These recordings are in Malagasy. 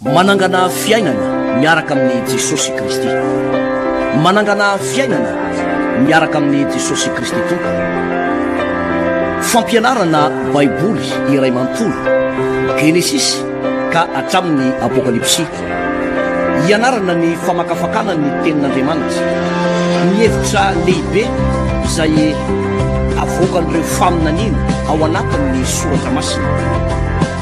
Manangana fiainana miaraka amin'i Jesosy Kristy. Manangana fiainana miaraka amin'i Jesosy Kristy Tompo. Fampianarana Baiboly iray manontolo, Genesisy ka hatramin'ny Apokalypsy. Hianarana ny famakafakana ny Tenin'Andriamanitra, ny hevitra lehibe izay avoakan'ireo faminaniana ao anatin'ny Soratra Masina.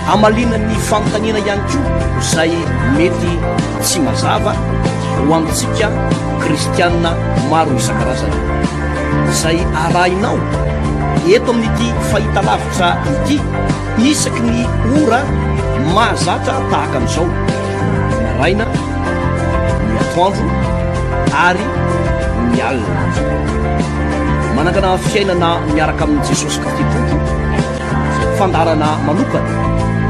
Hamaliana ny fanontaniana ihany koa izay mety tsy mazava ho antsika kristiana maro isan-karazany. Izay arahinao eto amin'ity fahitalavitra ity isaky ny ora mahazatra tahaka an'izao, ny maraina, ny atoandro ary ny alina. Manangana fiainana miaraka amin'i Jesosy Kristy Tompo. Fandaharana manokana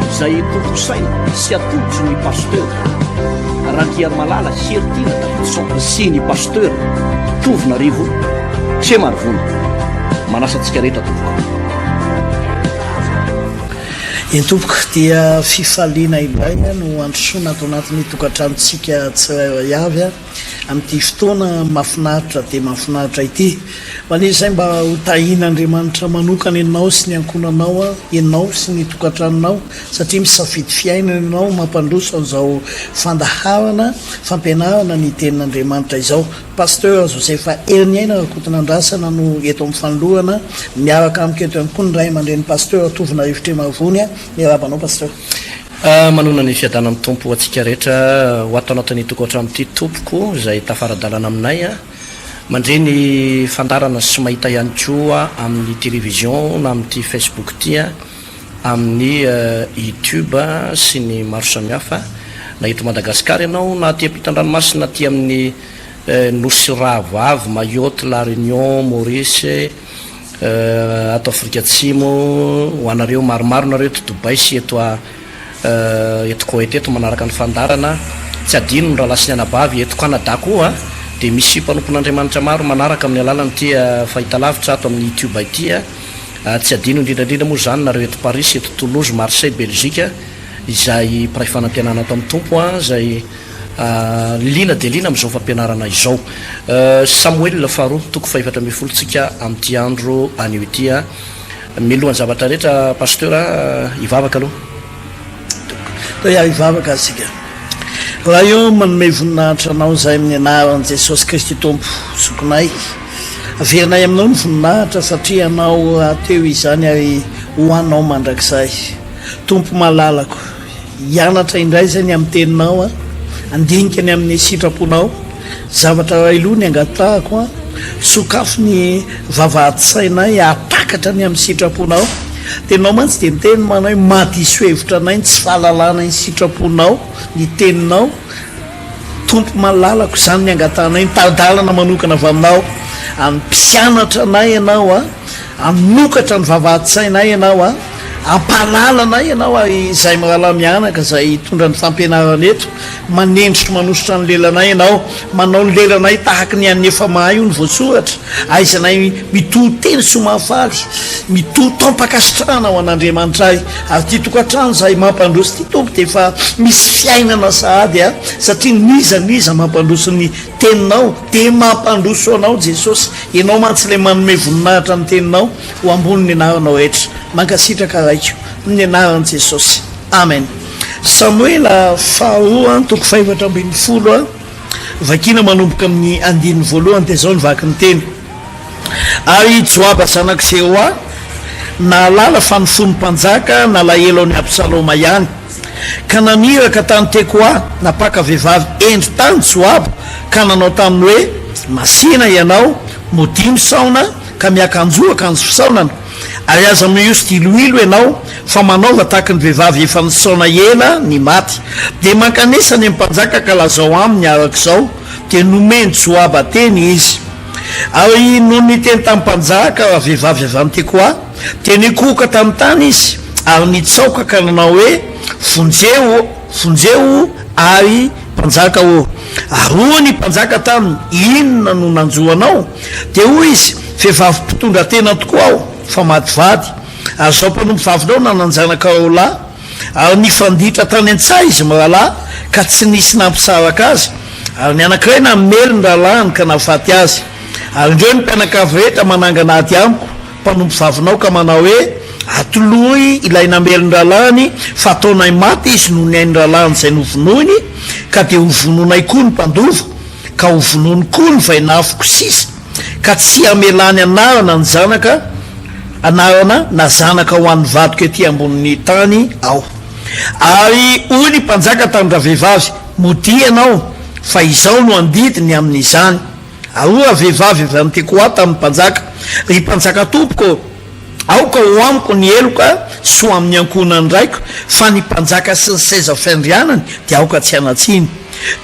izay tontosaina sy atolotry ny Pasteur Randriarimalala Heritiana Davidson sy ny Pasteur Tovonarivo Tremarivony. Manasa antsika rehetra tompoko. Eny tompoko dia fifaliana indray no androsoana ato anatin'ny tokantranontsika tsirairay avy. amin'ity fotoana mahafinaritra dia mahafinaritra ity. Maniry izay mba ho tahian'Andriamanitra manokana ianao sy ny ankohonanao, ianao sy ny tokantranonao, satria misafidy fiainana ianao mampandroso an'izao fandaharana fampianarana ny tenin'Andriamanitra izao. Pasteur Joseph Heriniaina Rakotonandrasana no eto amin'ny fanolorana, miaraka amiko eto ihany koa ny ray aman-dreny Pasteur Tovonarivo Tremavony. Miarahaba anao Pasteur. Manonona ny fiadanan'ny Tompo ho antsika rehetra ho ato anatin'ny tokantrano ity tompoko izay tafara-dalana aminay mandre ny fandaharana sy mahita ihany koa amin'ny télévision na amin'ity Facebook ity amin'ny YouTube sy ny maro samihafa na eto Madagascar ianao na aty ampitan-dranomasina aty amin'ny Nosy Rahavavy, Mayotte, La Réunion, Maurice, Ato Afrika Atsimo, ho anareo maromaro nareo eto Dubai sy eto eto Koety eto manaraka ny fandaharana. Tsy adino ny rahalahy sy ny anabavy eto Canada koa dia misy mpanompon'Andriamanitra maro manaraka amin'ny alalan'ity fahitalavitra ato amin'ny YouTube ity. Tsy adino indrindra indrindra moa izany nareo eto Paris sy eto Toulouse, Marseille, Belgique izay mpiray fanantenana ato amin'ny Tompo izay Liana dia liana amin'izao fampianarana izao. Samoela faharoa, toko fahefatra ambinifolo tsika amin'ity andro anio ity. Mialohan'ny zavatra rehetra Pasteur hivavaka aloha. Toa hivavaka isika. Ray ô, manome voninahitra Anao izahay amin'ny anaran'i Jesosy Kristy Tompo, Zokinay. Averinay Aminao ny voninahitra satria Ianao rahateo izany ary ho Anao mandrakizay. Tompo malalako, Hianatra indray izay ny amin'ny teninao aho, handinika ny amin'ny sitraponao. Zavatra iray loha ny angatahako an, sokafy ny vavahadin-tsainay hahatakatra ny amin'ny sitraponao. Teninao mantsy dia miteny manao hoe mahadiso hevitra anay ny tsy fahalalana ny sitraponao, ny teninao. Tompo malalako, izany ny angatahanay, ny tari-dalana manokana avy aminao. Hampianatra anay ianao an. Hanokatra ny vavahadin-tsainay Ianao a, hampahalala anay Ianao ary izahay mirahalahy mianaka izay hitondra ny fampianarana eto, manendry sy manosotra ny lelanay Ianao, manao ny lelanay tahaky ny an'ny efa mahay hoy ny voasoratra, ahaizanay mitohy teny soa mahafaly, mitohy taom-pankasitrahana ho an'Andriamanitray, ary ity tokantrano izay mampandroso ity Tompo dia efa misy fiainana sahady a, satria n'iza n'iza mampandroso ny teninao dia mampandroso anao Jesosy. Ianao mantsy ilay manome voninahitra ny teninao ho ambonin'ny anaranao rehetra. Mankasitraka Raiko, amin'ny anaran'i Jesosy. Amen. Samoela faharoa toko fahefatra ambinifolo, vakiana manomboka amin'ny andininy voalohany dia izao ny vaky ny teny. Ary i Joaba zanak'i Zeroa nahalala fa ny fon'ny mpanjaka nalahelo an'i Absaloma ihany. Ka naniraka tany Tekoa nampaka vehivavy hendry tany Joaba, ka nanao taminy hoe, Masìna ianao, modia misaona, ka miakanjoa akanjo fisaonana, ary aza mihoso diloilo ianao, fa manaova tahaky ny vehivavy efa nisaona ela ny maty. Dia mankanesa any amin'ny mpanjaka ka lazao aminy araka izao. Dia nomen'i Joaba teny izy. Ary nony niteny tamin'ny mpanjaka ravehivavy avy any Tekoa, Dia nikohoka tamin'ny tany izy ary nitsaoka ka nanao hoe, Vonjeo, vonjeo ahy, mpanjaka ô! Ary hoy ny mpanjaka taminy, Inona no nanjo anao? Dia hoy izy, Vehivavy mpitondra tena tokoa aho, fa maty vady. Ary izao mpanompovavinao nanan-janaka roa lahy, ary nifanditra tany an-tsaha izy mirahalahy, ka tsy nisy nampisaraka azy, ary ny anankiray namely ny rahalahiny ka nahafaty azy. Ary indreo ny mpianakavy rehetra manangana ady amiko, mpanompovavinao, ka manao hoe, Atolory ilay namely ny rahalahiny, fa ataonay maty izy noho ny ain'ny rahalahiny izay novonoiny, ka dia hovonoinay koa ny mpandova, ka hovonoiny koa ny vainafoko sisa, ka tsy hamelany anarana ny zanaka anarana na zanaka ho an'ny vadiko ety ambonin'ny tany aho. Ary hoy ny mpanjaka tamin-dravehivavy, Modia ianao, fa izao no handidy ny amin'izany. Ary hoy ravehivavy avy any Tekoa tamin'ny mpanjaka, Ry mpanjaka tompoko ô, aoka ho amiko ny heloka sy ho amin'ny ankohonan'ny raiko, fa ny mpanjaka sy ny seza fiandrianany dia aoka tsy hanan-tsiny.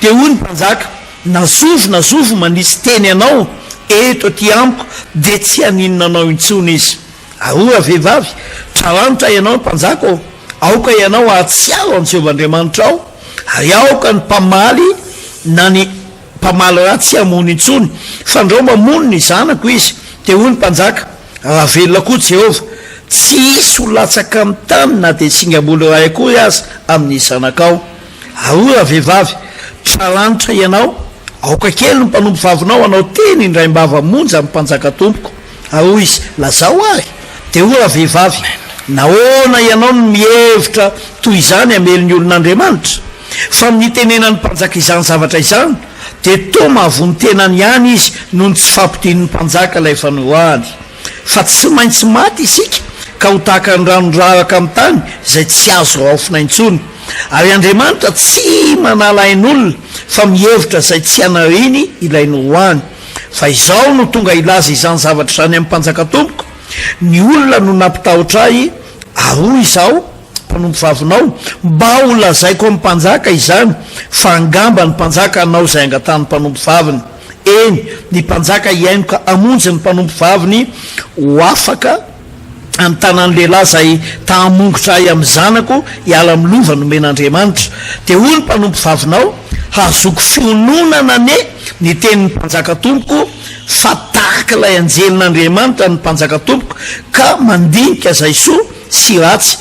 Dia hoy ny mpanjaka, Na zovy na zovy manisy teny anao eto aty amiko dia tsy haninona anao intsony izy. Ary hoy ravehivavy, Traranitra ianao, mpanjaka ô, aoka ianao hahatsiaro an'i Jehovah Andriamanitrao, ary aoka ny mpamaly na ny mpamaly ratsy tsy hamono intsony, fandrao mamono ny zanako izy. Dia hoy ny mpanjaka, Raha velona koa Jehovah, tsy hisy ho latsaka amin'ny tany na dia singam-bolo iray akory aza amin'ny zanakao. Ary hoy ravehivavy, Tralanitra ianao, aoka kely ny mpanompovavinao hanao teny indraim-bava monja amin'ny mpanjaka tompoko. Ary hoy izy, Lazao àry. Dia hoy ravehivavy, Nahoana ianao no mihevitra toy izany hamely ny olon'Andriamanitra? Fa amin'ny nitenenan'ny mpanjaka izany zavatra izany, dia toa mahavoa ny tenany ihany izy noho ny tsy fampodian'ny mpanjaka ilay fanoroahany. Fa tsy maintsy maty isika ka ho tahaka ny rano raraka amin'ny tany izay tsy azo raofina intsony. Ary Andriamanitra tsy manala ain'olona fa mihevitra izay tsy hanariany ilay noroahany. Fa izao no tonga hilaza izany zavatra izany amin'ny mpanjaka tompoko, Ny olona no nampitahotra ahy, ary hoy izaho, mpanompovavinao, mba holazaiko amin'ny mpanjaka izany, fa angamba ny mpanjaka hanao izay angatahan'ny mpanompovaviny. Eny, ny mpanjaka hihaino ka hamonjy ny mpanompovaviny ho afaka amin'ny tanan'ny lehilahy izay ta-hamongotra ahy amin'ny zanako hiala amin'ny lova nomen'Andriamanitra. Dia hoy ny mpanompovavinao, Hahazoako fiononana anie ny tenin'ny mpanjaka tompoko, fa tahaka ilay anjelin'Andriamanitra ny mpanjaka tompoko, ka mandinika izay soa sy ratsy.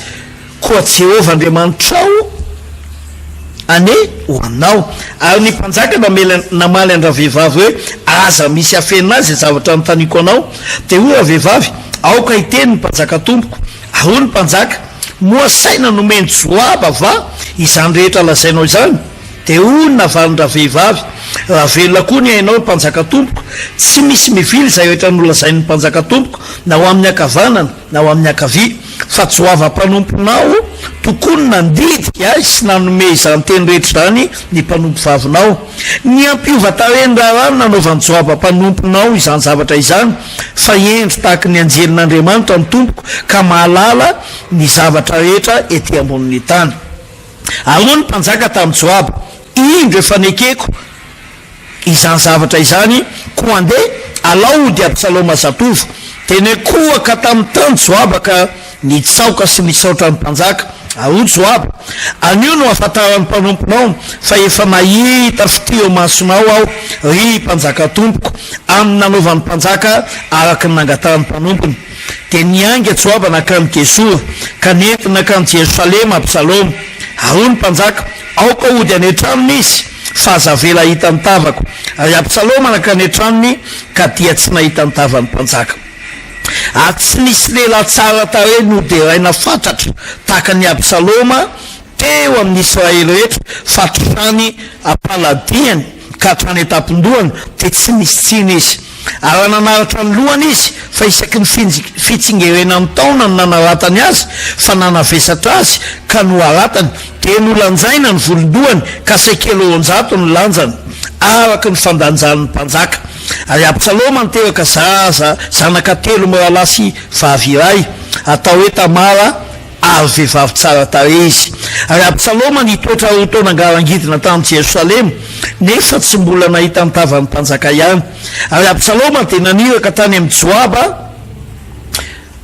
Koa Jehovah Andriamanitrao anie ho aminao. Ary ny mpanjaka namely namaly an-dravehivavy hoe, Aza misy afenina ahy izay zavatra anontaniako anao. Dia hoy ravehivavy, Aoka hiteny ny mpanjaka tompoko. Ary hoy ny mpanjaka, Moa saina nomen'i Joaba va izany rehetra lazainao izany? Dia hoy ny navalin-dravehivavy, Raha velona koa ny ainao, ry mpanjaka tompoko, tsy misy mivily izay rehetra nolazain'ny mpanjaka tompoko, na ho amin'ny ankavanana, na ho amin'ny ankavia, fa Joaba mpanomponao tokoa no nandidy ahy sy nanome izany teny rehetra izany ny mpanompovavinao. Ny hampiova tarehy ny raharaha no nanaovan'i Joaba mpanomponao izany zavatra izany, fa hendry tahaky ny anjelin'Andriamanitra ny tompoko ka mahalala ny zavatra rehetra ety ambonin'ny tany. Ary hoy ny mpanjaka tamin'i Joaba, Indro efa nekeko izany zavatra izany, koa andeha, alao hody Absaloma zatovo. Dia nikohaka tamin'ny tany Joaba ka nitsaoka sy nisaotra ny mpanjaka. Ary hoy Joaba, Anio no ahafantaran'ny mpanomponao fa efa nahita fitia eo imasonao aho, ry mpanjaka tompoko, amin'ny nanaovan'ny mpanjaka araka ny nangatahan'ny mpanompony. Dia niainga Joaba nankany Gesora, ka nentiny nankany Jerosalema Absaloma. Ary hoy ny mpanjaka, Aoka hody any an-tranony izy, fa aza avela hahita ny tavako. Ary Absaloma nankany an-tranony, ka dia tsy nahita ny tavan'ny mpanjaka. Ary tsy nisy lehilahy tsara tarehy noderaina fatratra tahaka an'i Absaloma teo amin'ny Israely rehetra, fa hatrany am-paladiany ka hatrany an-tampon-dohany dia tsy nisy tsiny izy. Ary raha nanaratra ny lohany izy, fa isaky ny fitsingerenan'ny taona no nanaratany azy, fa nanavesatra azy ka noharatany, dia nolanjaina ny volon-dohany, ka sekely 200 no lanjany, araka ny fandanjan'ny mpanjaka. Ary Absaloma niteraka zaza zanaka telo mirahalahy sy vavy iray, atao hoe Tamara, Ary vehivavy tsara tarehy izy. Ary Absaloma nitoetra roa taona ngarangidina tany Jerosalema, nefa tsy mbola nahita ny tavan'ny mpanjaka ihany. Ary Absaloma dia naniraka tany amin'i Joaba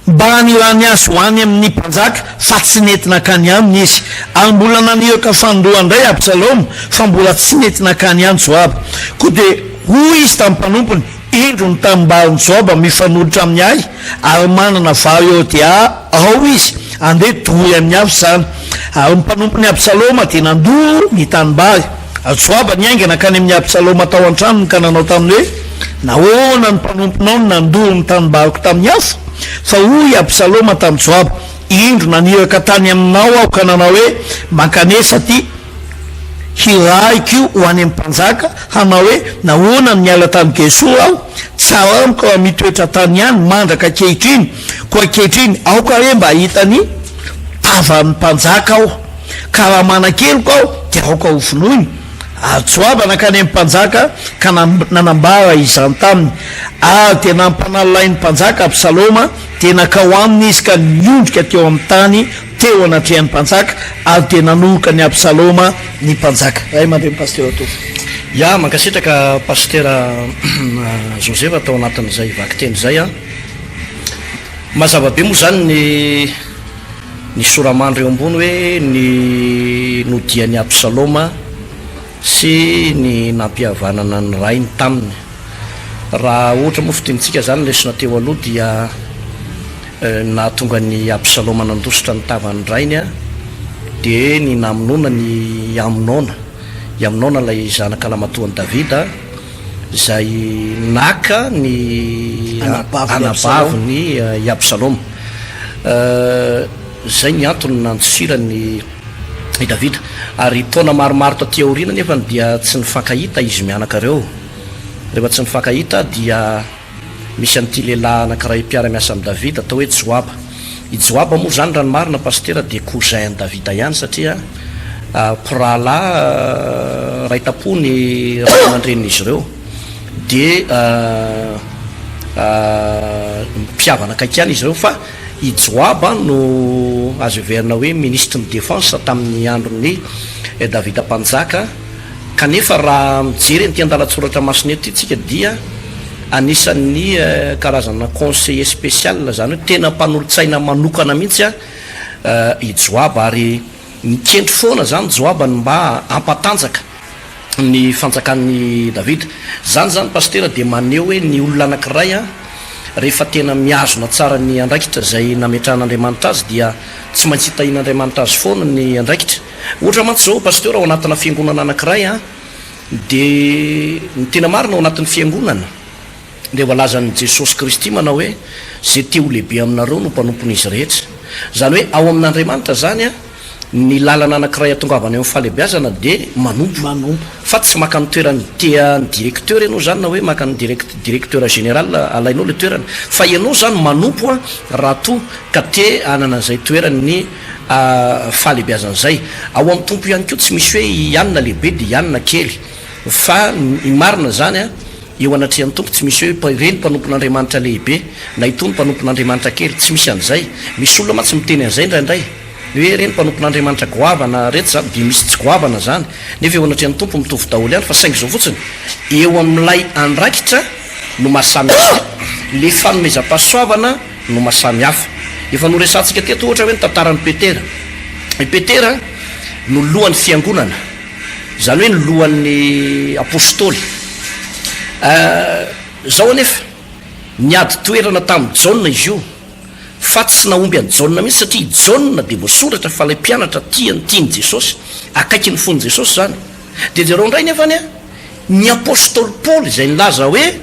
mba hanirahany azy ho any amin'ny mpanjaka, fa tsy nety nankany aminy izy. Ary mbola naniraka fanindroany indray Absaloma, fa mbola tsy nety nankany ihany Joaba. Koa dia hoy izy tamin'ny mpanompony, Indro ny tanimbarin'i Joba mifanolotra amin'ny ahy, ary manana vary eo dia ao izy, andeha doroy amin'ny afo izany. Ary ny mpanompon'i Absaloma dia nandoro ny tanimbary. Ary Joaba niainga nankany amin'i Absaloma tao an-tranony ka nanao taminy hoe, Nahoana ny mpanomponao no nandoro ny tanimbariko tamin'ny afo? Fa hoy i Absaloma tamin'i Joaba, Indro naniraka tany aminao aho ka nanao hoe, Mankanesa aty, hirahiko ho any amin'ny mpanjaka, hanao hoe, Nahoana no niala tany Gesora aho? Tsara amiko raha mitoetra tany ihany mandraka ankehitriny. Koa ankehitriny, aoka re mba hahita ny tavan'ny mpanjaka aho, ka raha manan-keloka aho, dia aoka hovonoiny. Ary Joaba nankany amin'ny mpanjaka ka nanambara izany taminy. Ary dia nampanalolahin'ny mpanjaka Absaloma, dia nankao aminy izy ka niondrika teo amin'ny tany teo anatrehan'ny mpanjaka, ary dia nanoroka an'i Absaloma ny mpanjaka. Ray aman-dreny Pasitera Tovo. Ya, mankasitraka Pasitera Joseph tao anatin'izay vakiteny izay an. Mazava be moa izany ny ny sora-mandry eo ambony hoe ny nodian'i Absaloma sy ny nampihavanana ny rainy taminy. Raha ohatra moa fintinintsika izany ny lesona teo aloha dia ny nahatonga an'i Absaloma nandositra ny tavan'ny rainy dia ny namonoana an'i Amnona. I Amnona ilay zanaka lamatoan'i Davida izay naka ny anabaviny i Absaloma. Izay ny antony nandosirany i Davida. Ary taona maromaro taty aoriana anefa dia tsy nifankahita izy mianaka ireo. Rehefa tsy nifankahita dia misy an'ity lehilahy anankiray mpiara-miasa amin'i Davida atao hoe Joaba. I Joaba moa izany raha ny marina Pasitera dia cousin an'i Davida ihany satria mpirahalahy iray tampo ny ray aman-drenin'izy ireo. Dia mpihavana akaiky ihany izy ireo fa i Joaba no azo heverina hoe minisitry ny défense tamin'ny andron'i Davida mpanjaka. Kanefa raha mijery an'ity andalan-tsoratra masina eto ity tsika dia anisan'ny karazana conseiller spécial, izany hoe tena mpanolotsaina manokana mihitsy i Joaba ary nikendry foana izany Joaba ny mba hampatanjaka ny fanjakan'i Davida. Izany izany Pasitera dia maneho hoe ny olona anankiray rehefa tena mihazona tsara ny andraikitra izay nametrahan'Andriamanitra azy dia tsy maintsy hitahian'Andriamanitra azy foana ny andraikitra. Ohatra mantsy izao Pasteur ao anatina fiangonana anankiray an, dia ny tena marina ao anatin'ny fiangonana dia voalazan'i Jesosy Kristy manao hoe izay te ho lehibe aminareo no mpanompon'izy rehetra. Izany hoe ao amin'Andriamanitra izany an, ny lalana anankiray atongavana eo amin'ny fahalehibeazana dia manompo. Manompo. Fa tsy maka ny toeran'ny tea ny directeur ianao izany na hoe maka ny direct directeur général alainao ilay toerana. Fa ianao izany manompo an raha toa ka te hanana izay toeran'ny fahalehibeazan'izay. Ao amin'ny Tompo ihany koa tsy misy hoe i anona lehibe dia i anona kely. Fa ny marina izany an, eo anatrehan'ny Tompo tsy misy hoe ireny mpanompon'Andriamanitra lehibe na itony mpanompon'Andriamanitra kely, tsy misy an'izay. Misy olona mantsy miteny an'izay indraindray, ny hoe ireny mpanompon'Andriamanitra goavana ireto izany dia misy tsy goavana izany. Nefa eo anatrehan'ny Tompo mitovy daholo ihany fa saingy izao fotsiny, eo amin'ilay andraikitra no maha samy hafa. Ilay fanomezam-pahasoavana no maha samy hafa. Efa noresahantsika teto ohatra hoe ny tantaran'i Petera. I Petera no lohan'ny fiangonana, izany hoe ny lohan'ny apostoly. Izao anefa, niady toerana tamin'i Jaona izy io, fa tsy nahomby an'i Jaona mihitsy satria i Jaona dia voasoratra fa ilay mpianatra tian'i tian'i Jesosy, akaikin'ny fon'i Jesosy izany. Dia jereo indray nefa anie, Ny apostoly Paoly izay nilaza hoe,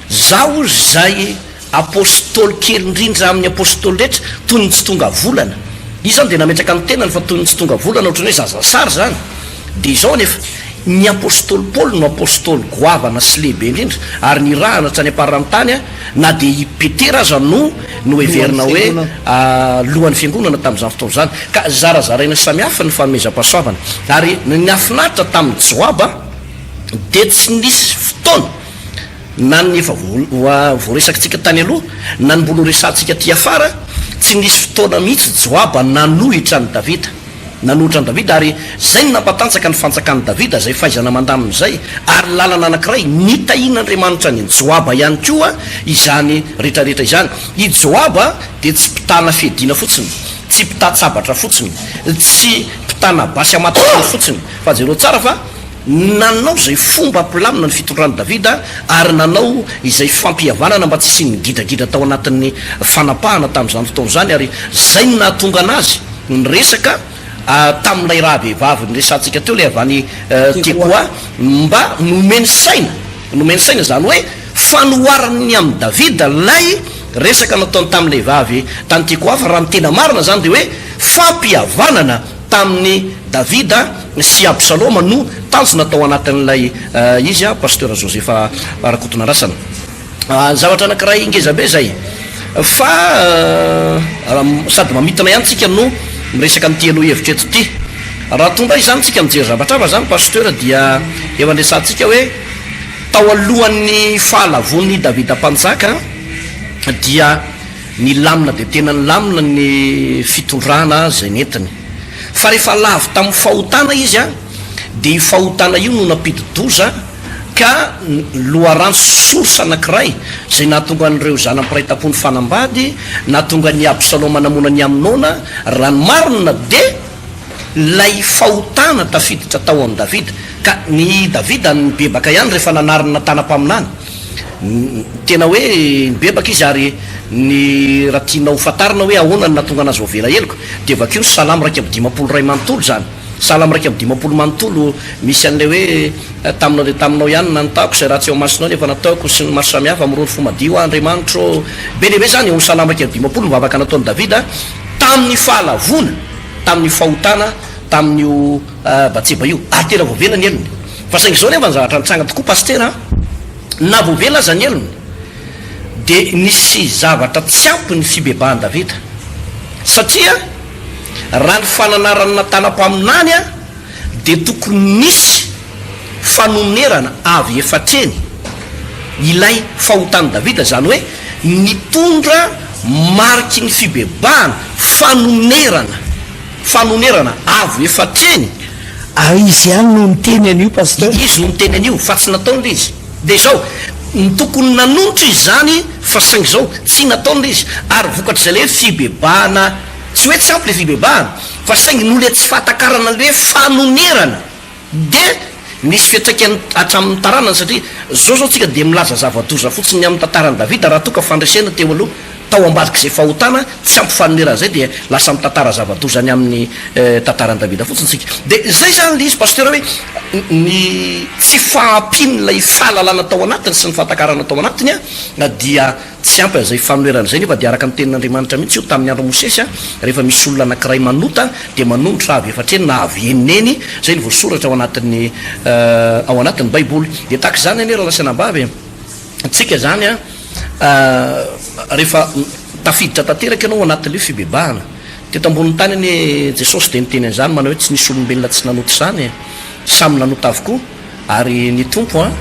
Zaho izay apostoly kely indrindra amin'ny apostoly rehetra, toy ny tsy tonga volana. Izy izany dia nametraka ny tenany fa toy ny tsy tonga volana, ohatran'ny hoe zazasary izany. Dia izao anefa, ny apostoly Paoly no apostoly goavana sy lehibe indrindra, ary nirahana hatrany am-paran'ny tany, na dia i Petera aza no noheverina hoe lohan'ny fiangonana tamin'izany fotoana izany. Ka zarazaraina samihafa ny fanomezam-pahasoavana. Ary ny nahafinaritra tamin'i Joaba dia tsy nisy fotoana, na ny efa voaresakitsika tany aloha, na ny mbola horesahantsika aty afara, tsy nisy fotoana mihitsy Joaba nanohitra an'i Davida. Nanohitra an'i Davida, ary izay no nampatanjaka ny fanjakan'i Davida, izay fahaizana mandamina izay, ary lalana anankiray nitahian'Andriamanitra an'i Joaba ihany koa izany rehetrarehetra izany. I Joaba dia tsy mpitana fiadiana fotsiny, tsy mpità-tsabatra fotsiny, tsy mpitana basy aman-tanana fotsiny, fa jereo tsara fa nanao izay fomba hampilamina ny fitondran'i Davida ary nanao izay fampihavanana mba tsy hisian'ny gidragidra tao anatin'ny fanapahana tamin'izany fotoana izany, ary izay no nahatonga an'azy niresaka. tamin'ilay rahavehivavy niresahantsika teo, ilay avy any Tekoa, mba nomeny saina, nomeny saina, izany hoe fanoharany ny amin'i Davida ilay resaka nataony tamin'ilay vavy tany Tekoa, fa raha ny tena marina izany dia hoe fampihavanana tamin'i Davida sy Absaloma no tanjona tao anatin'ilay izy, Pasteur Joseph Rakotonandrasana. Zavatra anankiray ngeza be izay fa sady mamintina ihany tsika no miresaka an'ity lohahevitra eto ity. Raha tonga izany tsika mijery zavatra hafa izany Pasteur dia efa niresahantsika hoe tao alohan'ny fahalavoan'i Davida mpanjaka dia nilamina dia tena nilamina ny fitondrana izay nentiny. Fa rehefa lavo tamin'ny fahotana izy dia io fahotana io no nampidi-doza ka loharano source anankiray izay nahatonga an'ireo zana-mpiray tampo nifanambady, nahatonga an'i Absaloma namono an'i Amnona, raha ny marina dia ilay fahotana tafiditra tao amin'i Davida, ka ny Davida nibebaka ihany rehefa nanary ny Natana mpaminany, tena hoe nibebaka izy ary ny raha tianao ho fantarina hoe ahoana no nahatonga anazy voavela heloka dia vakio ny Salamo 51 iray manontolo izany. Salamo 51 manontolo misy an'ilay hoe, Taminao dia taminao ihany no nanotako, izay ratsy eo imasonao no efa nataoko, sy ny maro samihafa, Hamorony fo madio aho, Andriamanitro ô. Be dia be izany eo amin'ny Salamo 51 ny vavaka nataon'i Davida tamin'ny fahalavoana, tamin'ny fahotana, tamin'io Batseba io. Ary tena voavela ny helony. Fa saingy izao anefa ny zavatra nitranga tokoa Pasitera a! Na voavela aza ny helony, dia nisy zavatra tsy ampy ny fibebahan'i Davida. Satria. Raha ny fananaran'i Natana mpaminany dia tokony nisy fanonerana avy efatreny ilay fahotan'i Davida, izany hoe nitondra mariky ny fibebahana, fanonerana, fanonerana avo efatreny. Ary izy ihany no niteny an'io Pasteur? Izy no niteny an'io fa tsy nataony ilay izy. Dia izao, ny tokony nanonitra izy izany fa saingy izao, tsy nataony ilay izy. Ary vokatr'izay ilay hoe fibebahana, tsy hoe tsy ampy ilay fibebahana, fa saingy noho ilay tsy fahatakarana ilay hoe fanonerana dia nisy fiantraikany hatramin'ny taranany satria izao izao tsika dia milaza zava-doza fotsiny ny amin'ny tantaran'i Davida raha toa ka fandresena teo aloha tao ambadik'izay fahotana tsy ampy fanonerana izay dia lasa mitantara zava-doza ny amin'ny tantaran'i Davida fotsiny tsika. Dia izay izany ilay izy Pasteur hoe ny tsy fahampian'ilay fahalalana tao anatiny sy ny fahatakarana tao anatiny dia tsy ampy an'izay fanonerana izay nefa dia araka ny tenin'Andriamanitra mihitsy io tamin'ny andron'i Mosesy rehefa misy olona anankiray manota dia manonitra avy efatra eny na avy enina eny izay no voasoratra ao anatin'ny ao anatin'ny baiboly. Dia tahaka izany anie rahalahy sy anabavy e! Tsika izany an, rehefa tafiditra tanteraka ianao ao anatin'ilay fibebahana. Teto ambonin'ny tany anie Jesosy dia niteny an'izany manao hoe tsy nisy olombelona tsy nanota izany e! Samy nanota avokoa ary ny Tompo an,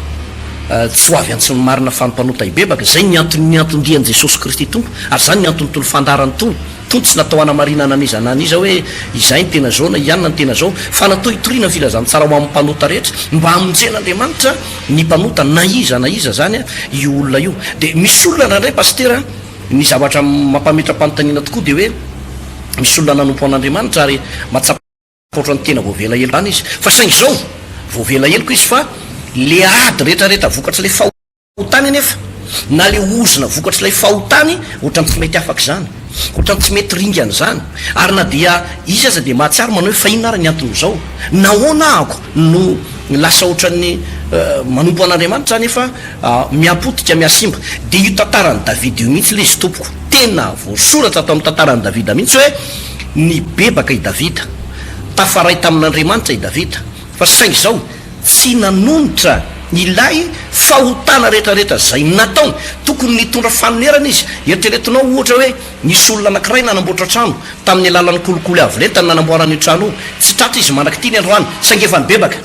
tsy ho avy antso ny marina fa ny mpanota hibebaka. Izay ny antony nianton-dian'i Jesosy Kristy Tompo ary izany ny anton'itony fandaharan'ny Tompo. Tompo tsy natao hanamarinana an'iza na an'iza hoe izay ny tena zao na i anona ny tena zao fa natao hitoriana ny filazantsara ho amin'ny mpanota rehetra mba hamonjen'Andriamanitra ny mpanota na iza na iza zany io olona io. Dia misy olona indraindray Pasitera ny zavatra mampametra-panontaniana tokoa dia hoe misy olona nanompo an'Andriamanitra ary mahatsapa ohatran'ny tena voavela heloka izany izy fa saingy izao voavela heloka izy fa le ady retraretra vokatr'ilay fahotany anefa na le ozona vokatr'ilay fahotany ohatran'ny tsy mety afaka izany ohatran'ny tsy mety ringana izany ary na dia izy aza dia mahatsiaro manao hoe fa inona ary ny anton'izao nahoana ahako no lasa ohatran'ny manompo an'Andriamanitra nefa mihapotika mihasimba. Dia io tantaran'i Davida io mihitsy ilay izy tompoko. Tena voasoratra ato amin'ny tantaran'i Davida mihitsy hoe nibebaka i Davida. Tafaray tamin'Andriamanitra i Davida. Fa saingy izao, tsy nanonitra ilay fahotana rehetrarehetra izay nataony. Tokony nitondra fanonerana izy. Eritreretinao ohatra hoe nisy olona anankiray nanamboatra trano tamin'ny alalan'ny kolikoly avo lenta no nanamboarany io trano io. Tsy tratra izy mandrak'ity ny androany, saingy efa nibebaka.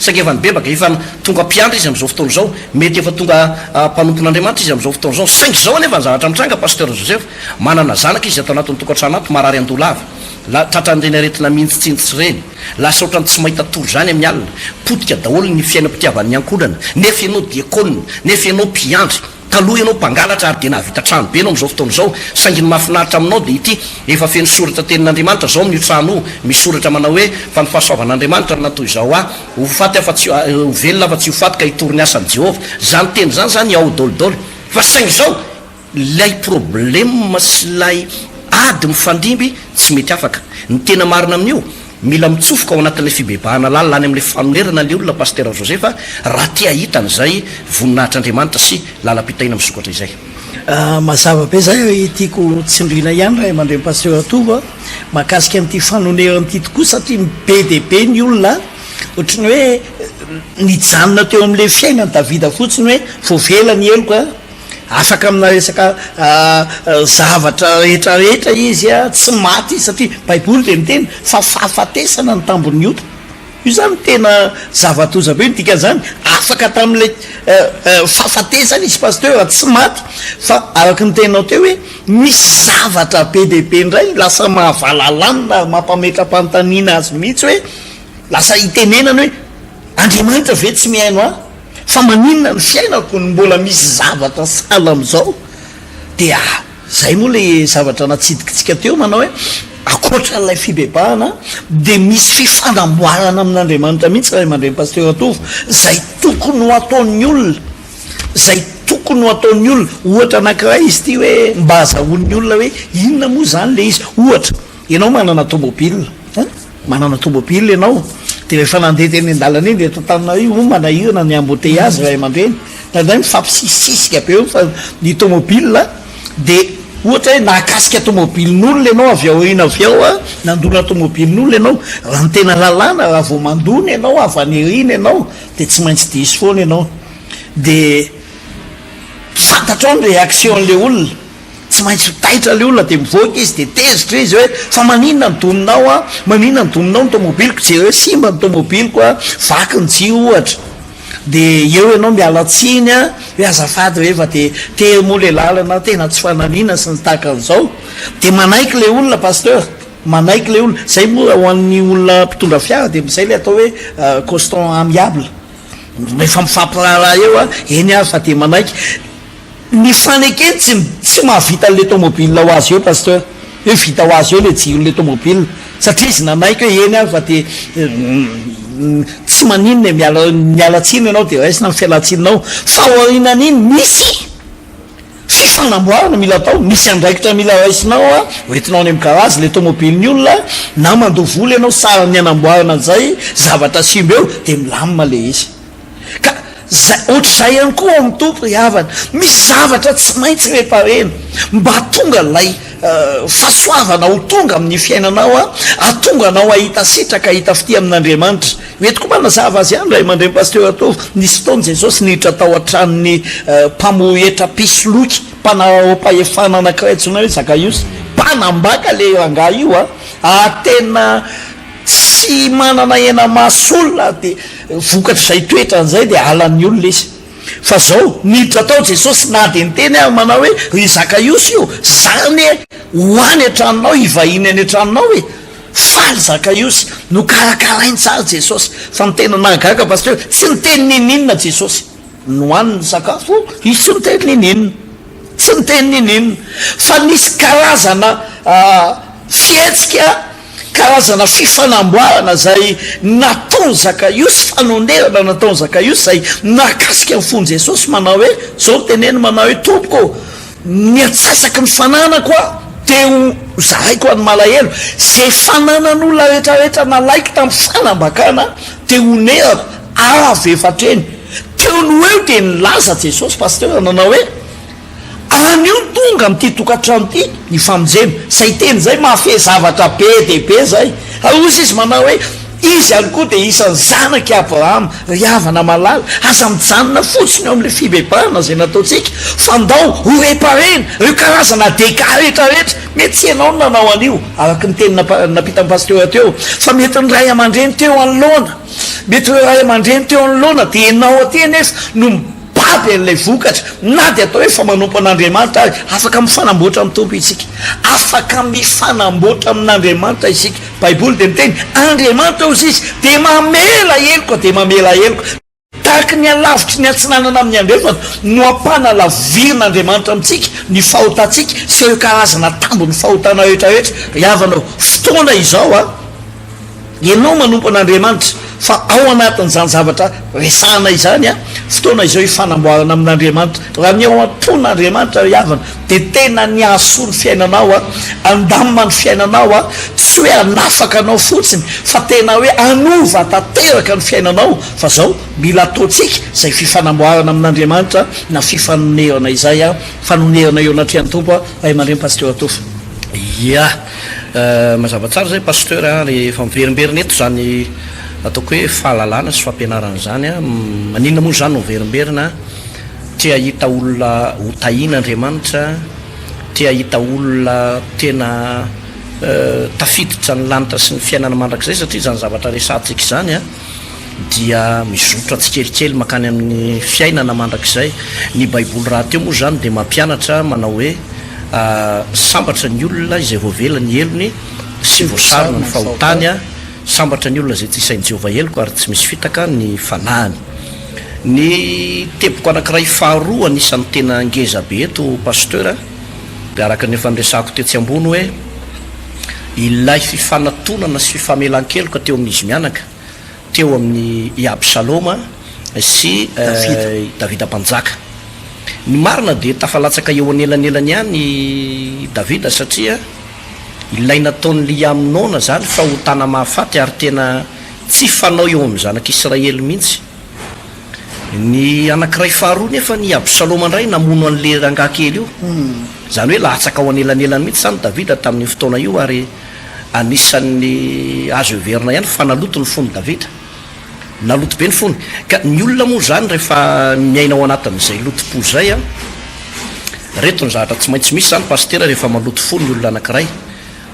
Saingy efa nibebaka, efa tonga mpiandry izy amin'izao fotoana izao. Mety efa tonga mpanompon'Andriamanitra izy amin'izao fotoana izao. Saingy izao anefa ny zavatra mitranga, Pasteur Joseph, manana zanaka izy ato anatin'ny tokantrano ato, marary andoha lava. La, tratran'ireny aretina mihintsintsy ireny. Lasa ohatran'ny tsy mahita tory izany amin'ny alina. Potika daholo ny fiainam-pitiavan'ny ankohonana. Nefa ianao diakona, nefa ianao mpiandry. Taloha ianao mpangalatra ary dia nahavita trano be ianao amin'izao fotoana izao, saingy ny mahafinaritra aminao dia ity, efa feno soratra tenin'Andriamanitra izao amin'io trano io, misy soratra manao hoe, fa ny fahasoavan'Andriamanitra no natoy izao ahy, ho faty aho fa tsy, ho velona aho fa tsy ho faty ka hitory ny asan'i Jehovah. Izany teny izany izany ao dolidoly. Fa saingy izao, ilay problème sy ilay ady mifandimby tsy mety afaka. Ny tena marina amin'io. Mila mitsofoka ao anatin'ilay fibebahana lalina any amin'ilay fanonerana ilay olona Pasitera Joseph raha te hahita an'izay voninahitr'Andriamanitra sy lalam-pitahiana misokatra izay. Mazava be zay ry tiako tsindriana ihany ray aman-dreny Pasteur Tovo a, mahakasika an'ity fanonerana ity tokoa satria be dia be ny olona ohatry ny hoe nijanona teo amin'ilay fiainan'i Davida fotsiny hoe voavela ny heloka, Afaka amina resaka zavatra rehetra rehetra izy a, tsy maty izy satria baiboly dia miteny fa fahafatesana ny tambin'ny ota. Io zany tena zava-doza be ny dikan'izany, afaka tamin'ilay fahafatesana izy pasteur, tsy maty fa araka ny teninao teo hoe misy zavatra be dia be indray lasa mahavalalanina ary mampametra-panontaniana azy mihitsy hoe lasa itenenany hoe Andriamanitra ve tsy mihaino ahy? Fa maninona ny fiainako no mbola misy zavatra sahala amin'izao? Dia izay moa ilay zavatra natsidikitsika teo manao hoe ankoatra an'ilay fibebahana dia misy fifanamboarana amin'Andriamanitra mihitsy ray aman-dreny Pasteur Tovo izay tokony ho ataon'ny olona, izay tokony ho ataon'ny olona. Ohatra anankiray izy ity hoe mba azahoan'ny olona hoe inona moa izany ilay izy. Ohatra, ianao manana tomobile an! Manana tomobile ianao dia rehefa nandeha teny an-dalana iny dia eto Antananarivo moa manahirana ny embouteillage ray aman-dreny, indraindray mifampisisisika be eo fa ny tomobile dia ohatra hoe nahakasika tomobilin'olona ianao avy aoriana avy ao an, nandona tomobilin'olona ianao, raha ny tena lalàna raha vao mandona ianao avy any aoriana ianao dia tsy maintsy diso foana ianao dia fantatrao ny réaction-n'ilay olona. Tsy maintsy ho taitra ilay olona dia mivoaka izy dia tezitra izy hoe fa maninona ny doninao an, maninona ny doninao ny tomobiliko, jereo simba ny tomobiliko an, vaky ny jiro ohatra. Dia eo ianao miala tsiny an, hoe azafady re fa dia tery moa ilay lalana, tena tsy fananina sy ny tahaka an'izao. Dia manaiky ilay olona Pasteur, manaiky ilay olona. Izay moa ho an'ny olona mpitondra fiara dia izay ilay atao hoe caution amiable. Rehefa mifampiraharaha eo an, eny ary fa dia manaiky. Ny fanekeny tsy tsy mahavita an'le tomobile ho azy eo Pasteur, hoe vita ho azy eo le jiron'le tomobile, satria izy nanaiky hoe eny ary fa de tsy maninona e, miala miala tsiny ianao de raisina ny fialantsininao, fa aorianan'iny misy fifanamboarana mila atao, misy andraikitra mila raisinao a, hoentinao any amin'ny garage le tomobilin'ny olona, na mandoa vola ianao saran'ny hanamboarana an'izay zavatra simba eo de milamina le izy. Ka zay, ohatr'izay ihany koa ao amin'ny Tompo ry havana, misy zavatra tsy maintsy reparena mba hahatonga ilay fahasoavana ho tonga amin'ny fiainanao, hahatonga anao hahita sitraka, hahita fitia amin'Andriamanitra. Mety koa manazava azy ihany ray aman-dreny Pasteur Tovo, nisy fotoana Jesosy niditra tao an-tranon'ny mpamory hetra mpisoloky, mpanararaom-pahefana anankiray antsoina hoe Zakaiosy, mpanambaka ilay rangahy io, ary tena Tsy manana hena-maso olona dia vokatr'izay toetrany izay dia halan'ny olona izy. Fa zao, niditra tao Jesosy na dia niteny ary manao hoe, ry Zakaiosy o, za anie ho any an-tranonao, hivahiny any an-tranonao e. Faly Zakaiosy, nokarakarainy tsara Jesosy. Fa ny tena nahagaga Pasteur, tsy niteny n'inon'inona Jesosy. Nohaniny ny sakafo, izy tsy niteny n'inon'inona. Tsy niteny n'inon'inona. Fa nisy karazana fihetsika. Karazana fifanamboarana izay nataon'i Zakaiosy, fanonerana nataon'i Zakaiosy izay nahakasika ny fon'i Jesosy manao hoe, izao no teneniny manao hoe, Tompoko ô, ny antsasaky ny fananako aho dia ho zaraiko ho an'ny malahelo, izay fananan'olona rehetrarehetra nalaiko tamin'ny fanambakana dia honerako avy efa hatreny. Teo no eo dia nilaza Jesosy, Pasteur, nanao hoe, Anio tonga amin'ity tokantrano ity ny famonjena. Izay teny izay mahafehy zavatra be dia be izay. Ary hoy izy manao hoe, Izy ihany koa dia isan'ny zanak'i Abrahama. Ry havana malala, aza mijanona fotsiny eo amin'ilay fibebahana izay nataontsika, fa ndao ho reparena ireo karazana dégâts rehetra rehetra. Mety tsy ianao no nanao an'io, araka ny teny nampitan'ny pasitera teo, fa mety ny ray aman-dreny teo anoloana. Mety ireo ray aman-dreny teo anoloana, dia ianao aty anefa no. Mibaby an'ilay vokatra, na dia atao hoe efa manompo an'Andriamanitra ary. Afaka mifanamboatra amin'ny Tompo isika. Afaka mifanamboatra amin'Andriamanitra isika. Baiboly dia miteny, Andriamanitra hozy izy dia mamela heloka, dia mamela heloka. Tahaky ny halavitry ny atsinanana amin'ny andrefana no ampanalavirin'Andriamanitra amintsika ny fahotantsika sy ireo karazana tambin'ny fahotana rehetra rehetra. Ry havana ô, fotoana izao an! Ianao manompo an'Andriamanitra, fa ao anatin'izany zavatra resahana izany, fotoana izao hifanamboarana amin'Andriamanitra. Raha ny ao am-pon'Andriamanitra ry havana, dia tena ny hahasoa ny fiainanao, handamina ny fiainanao. Tsy hoe hanafaka anao fotsiny fa tena hoe hanova tanteraka ny fiainanao fa zao mila ataontsika izay fifanamboarana amin'Andriamanitra na fifanonerana izay an, fanonerana eo anatrehan'ny Tompo an, Ray aman-dreny Pasteur Tofa. Ya, mazava tsara izay Pasteur a, rehefa miverimberina eto izany ataoko hoe fahalalana sy fampianarana izany an, maninona moa izany no miverimberina, te hahita olona ho tahiana Andriamanitra, te hahita olona tena tafiditra ny lanitra sy ny fiainana mandrakizay satria izany zavatra resahantsika izany an dia mizotra tsikelikely mankany amin'ny fiainana mandrakizay. Ny baiboly rahateo moa izany dia mampianatra manao hoe sambatra ny olona izay voavela ny helony sy voasarona ny fahotany, sambatra ny olona izay tsy isain'i Jehovah heloka ary tsy misy fitaka ny fanahiny. Ny teboka anankiray faharoa anisan'ny tena ngeza be eto Pasteur dia araka ny efa niresahako tetsy ambony hoe ilay fifanatonana sy fifamelan-keloka teo amin'izy mianaka, teo amin'i i Absaloma sy i Davida Mpanjaka. Ny marina dia tafalatsaka eo anelanelany ihany i Davida satria ilay nataon'i Amnona izany fahotana mahafaty ary tena tsy fanao eo amin'ny zanak'Israely mihitsy. Ny anankiray faharoa nefa i Absaloma indray namono an'ilay rangahy kely io. Izany hoe latsaka ao anelanelany mihitsy izany Davida tamin'io fotoana io ary anisan'ny azo heverina ihany fa naloto ny fon'i Davida. Naloto be ny fony. Ka ny olona moa izany rehefa miaina ao anatin'izay lotom-po izay an, ireto ny zavatra tsy maintsy misy izany Pasitera rehefa maloto fo ny olona anankiray.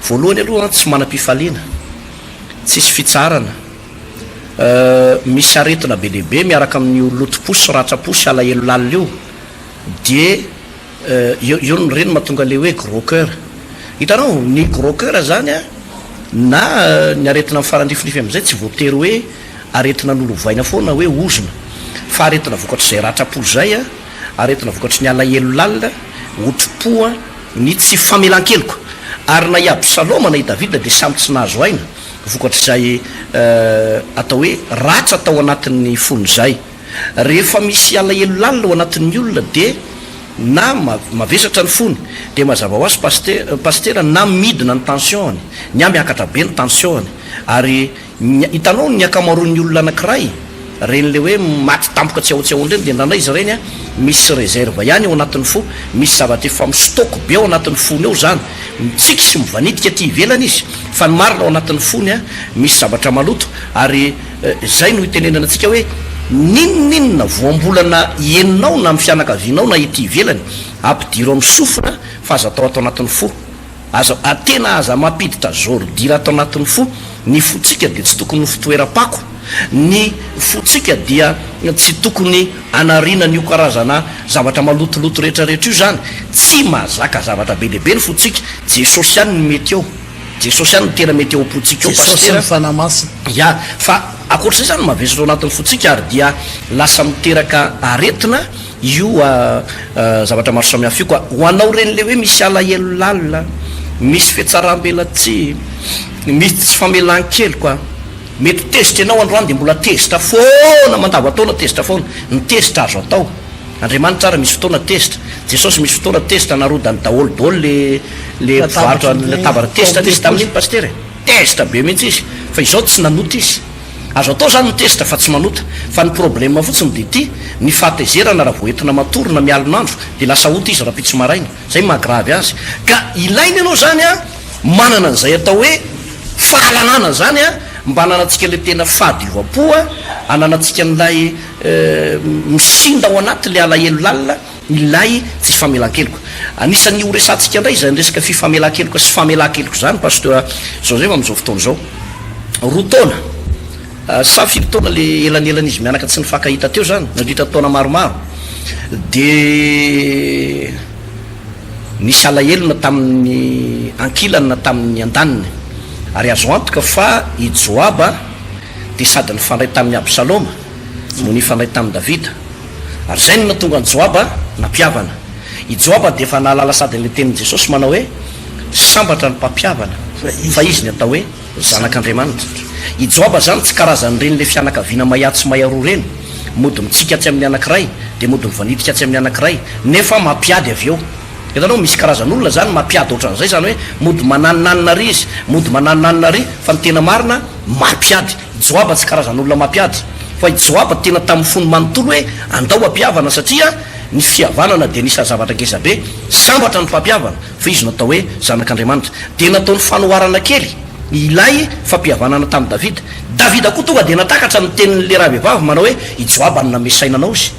Voalohany aloha tsy manam-pifaliana, tsisy fitsaharana. Misy aretina be dia be miaraka amin'io lotom-po sy ratram-po sy alahelo lalina io dia io io no ireny mahatonga ilay hoe gros coeur. Hitanao, ny gros coeur zany an, na ny aretina mifarandrifinify amin'izay tsy voatery hoe aretina nolovaina foana hoe ozona, fa aretina vokatr'izay ratram-po izay an, aretina vokatry ny alahelo lalina, otri-po an, ny tsy famelan-keloka. Ary na i Absaloma na i Davida dia samy tsy nahazo aina. Vokatr'izay atao hoe ratra tao anatin'ny fony izay. Rehefa misy alahelo lalina ao anatin'ny olona dia na mavesatra ny fony dia mazava ho azy pasitera na midina ny tension-ny, ny ahy miakatra be ny tension-ny ary hitanao ny ankamaroan'ny olona anankiray Ireny le hoe maty tampoka tsy ao tsy ahoana ireny dia indraindray izy ireny misy reserve ihany ao anatin'ny fo, misy zavatra efa mi-stock be ao anatin'ny fony ao izany, mitsiky sy mivanitika aty ivelany izy fa ny marina ao anatin'ny fony misy zavatra maloto ary izay no itenenana antsika hoe n'inon'inona voambolana henonao na amin'ny fianakavianao na ety ivelany ampidiro amin'ny sofina fa aza atao ato anatin'ny fo. Aza, tena aza mampiditra zôridira ato anatin'ny fo, ny fontsika dia tsy tokony ho fitoeram-pako, ny fontsika dia tsy tokony hanariana an'io karazana zavatra malotoloto rehetra rehetra io izany, tsy mahazaka zavatra be dia be ny fontsika, Jesosy ihany no mety eo, Jesosy ihany no tena mety ao am-pontsika ao Jesosy Pasitera. ny Fanahy Masina. Ya, fa ankoatr'izay izany mavesatra ao anatin'ny fontsika ary dia lasa miteraka aretina Io zavatra maro samihafa io ka ho anao ireny le hoe misy alahelo lalina, misy fihatsaram-belatsihy, misy tsy famelan-keloka, mety tezitra ianao androany dia mbola tezitra foana mandavan-taona tezitra foana, ny tezitra azo atao, Andriamanitra ary misy fotoana tezitra, Jesosy misy fotoana tezitra narodany daholo daholo le le mpivarotra ny latabatra, tezitra nisy tamin'iny Pasitera e, tezitra be mihitsy izy, fa izao tsy nanota izy. Azo atao zany mitezitra fa tsy manota, fa ny problème fotsiny dia ity, ny fahatezerana raha vao entina matory na mialon'andro dia lasa ota izy rahampitso maraina, zay maha grave azy, ka ilaina ianao zany an manana an'izay atao hoe fahalalana zany an mba hananantsika ilay tena fahadiovam-po an, hananantsika an'ilay misinda ao anaty ilay alahelo lalina, Ilay tsy famelan-keloka. Anisan'ny ho resahantsika indray izany resaka fifamelan-keloka sy famelan-keloka izany Pasteur Joseph amin'izao fotoana izao. Roa taona sa firy taona le elanelan'izy mianaka tsy nifankahita teo izany nandritra ny taona maromaro dia nisy alahelo na tamin'ny ankilany na tamin'ny andaniny ary azo antoka fa i Joaba dia sady nifandray tamin'i Absaloma no nifandray tamin'i Davida. Ary izay no nahatonga an'i Joaba nampihavana. I Joaba dia efa nahalala sady an'ilay tenin'i Jesosy manao hoe, Sambatra ny mpampihavana, fa izy ny atao hoe zanak'Andriamanitra. I Joaba izany tsy karazan'ireny ilay fianakaviana mahiatsy mahiaroa ireny, mody mitsiky atsy amin'ny anankiray, dia mody mivanitika atsy amin'ny anankiray, nefa mampiady avy eo. Hitanao, misy karazan'olona zany mampiady ohatran'izay, zany hoe mody mananinanina ary izy, mody mananinanina ary, fa ny tena marina mampiady. I Joaba tsy karazan'olona mampiady, fa i Joaba tena tamin'ny fony manontolo hoe andao hampihavana satria ny fihavanana dia anisan'ny zavatra ngeza be, sambatra ny mpampihavana fa izy no atao hoe zanak'Andriamanitra. Dia nataony fanoharana kely ilay fampihavanana tamin'i Davida. Davida koa tonga dia natakatra ny tenin'ilay ravehivavy manao hoe i Joaba no namehy saina anao izy.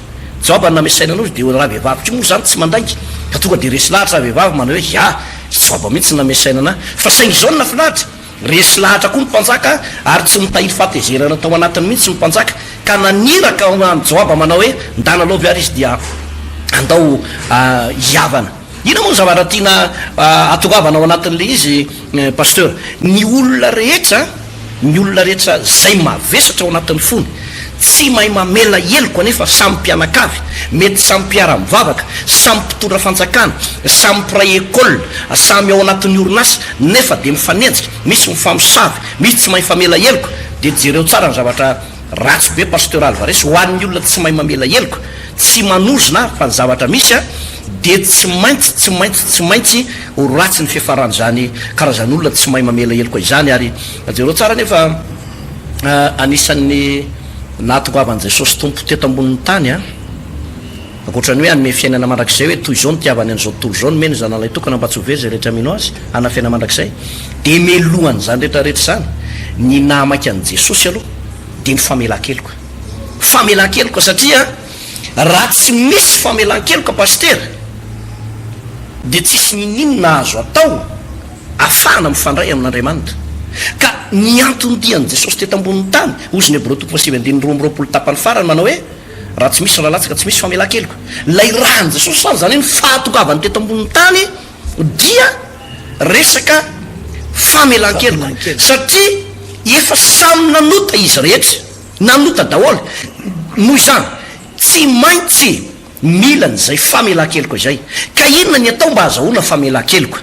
Joaba no namehy saina anao izy, dia ravehivavy koa moa izany tsy mandainga fa tonga dia resy lahatra ravehivavy manao hoe ya, i Joaba mihitsy no namehy saina anah. Fa saingy izao no nahafinaritra, Resy lahatra koa ny mpanjaka ary tsy nitahiry fahatezerana tao anatiny mihitsy ny mpanjaka, ka naniraka an'i Joaba manao hoe, Ndana lôvy ary izy dia andao hihavana. Inona moa ny zavatra tiana hahatongavana ao anatin'ilay izy Pasteur? Ny olona rehetra, ny olona rehetra izay mavesatra ao anatin'ny fony, tsy mahay mamela heloka nefa samy mpianakavy, mety samy mpiara-mivavaka, samy mpitondra fanjakana, samy mpiray école, samy ao anatin'ny orinasa, nefa dia mifanenjika, misy mifamosavy, misy tsy mahay mifamela heloka, dia jereo tsara ny zavatra ratsy be Pasteur Alvarez, ho an'ny olona tsy mahay mamela heloka, tsy manozona aho fa ny zavatra misy an, dia tsy maintsy, tsy maintsy, tsy maintsy ho ratsy ny fiafaran'izany karazan'olona tsy mahay mamela heloka izany, ary jereo tsara anefa anisan'ny nahatongavan'i Jesosy Tompo teto ambonin'ny tany an, Ankoatra ny hoe hanome fiainana mandrakizay hoe toy izao nitiavany an'izao tontolo izao, nomeny ny Zanany Lahitokana mba tsy ho very izay rehetra mino Azy, hanana fiainana mandrakizay, dia melohan'izany rehetra rehetra izany, ny nahamaika an'i Jesosy aloha dia ny famelan-keloka. Famelan-keloka satria raha tsy misy famelan-keloka Pasitera dia tsisy ninoninona azo atao afahana mifandray amin'Andriamanitra. Ka ny anton-dian'i Jesosy teto ambonin'ny tany, hozy ny Hebreo toko fahasivy andininy 22 tapany farany manao hoe, Raha tsy misy ra latsaka tsy misy famelan-keloka. Ilay ran'i Jesosy izany, izany hoe ny fahatongavany teto ambonin'ny tany dia resaka famelan-keloka satria efa samy nanota izy rehetra, nanota daholo. Noho izany, tsy maintsy mila an'izay famelan-keloka izay. Ka inona ny atao mba hahazahoana famelan-keloka?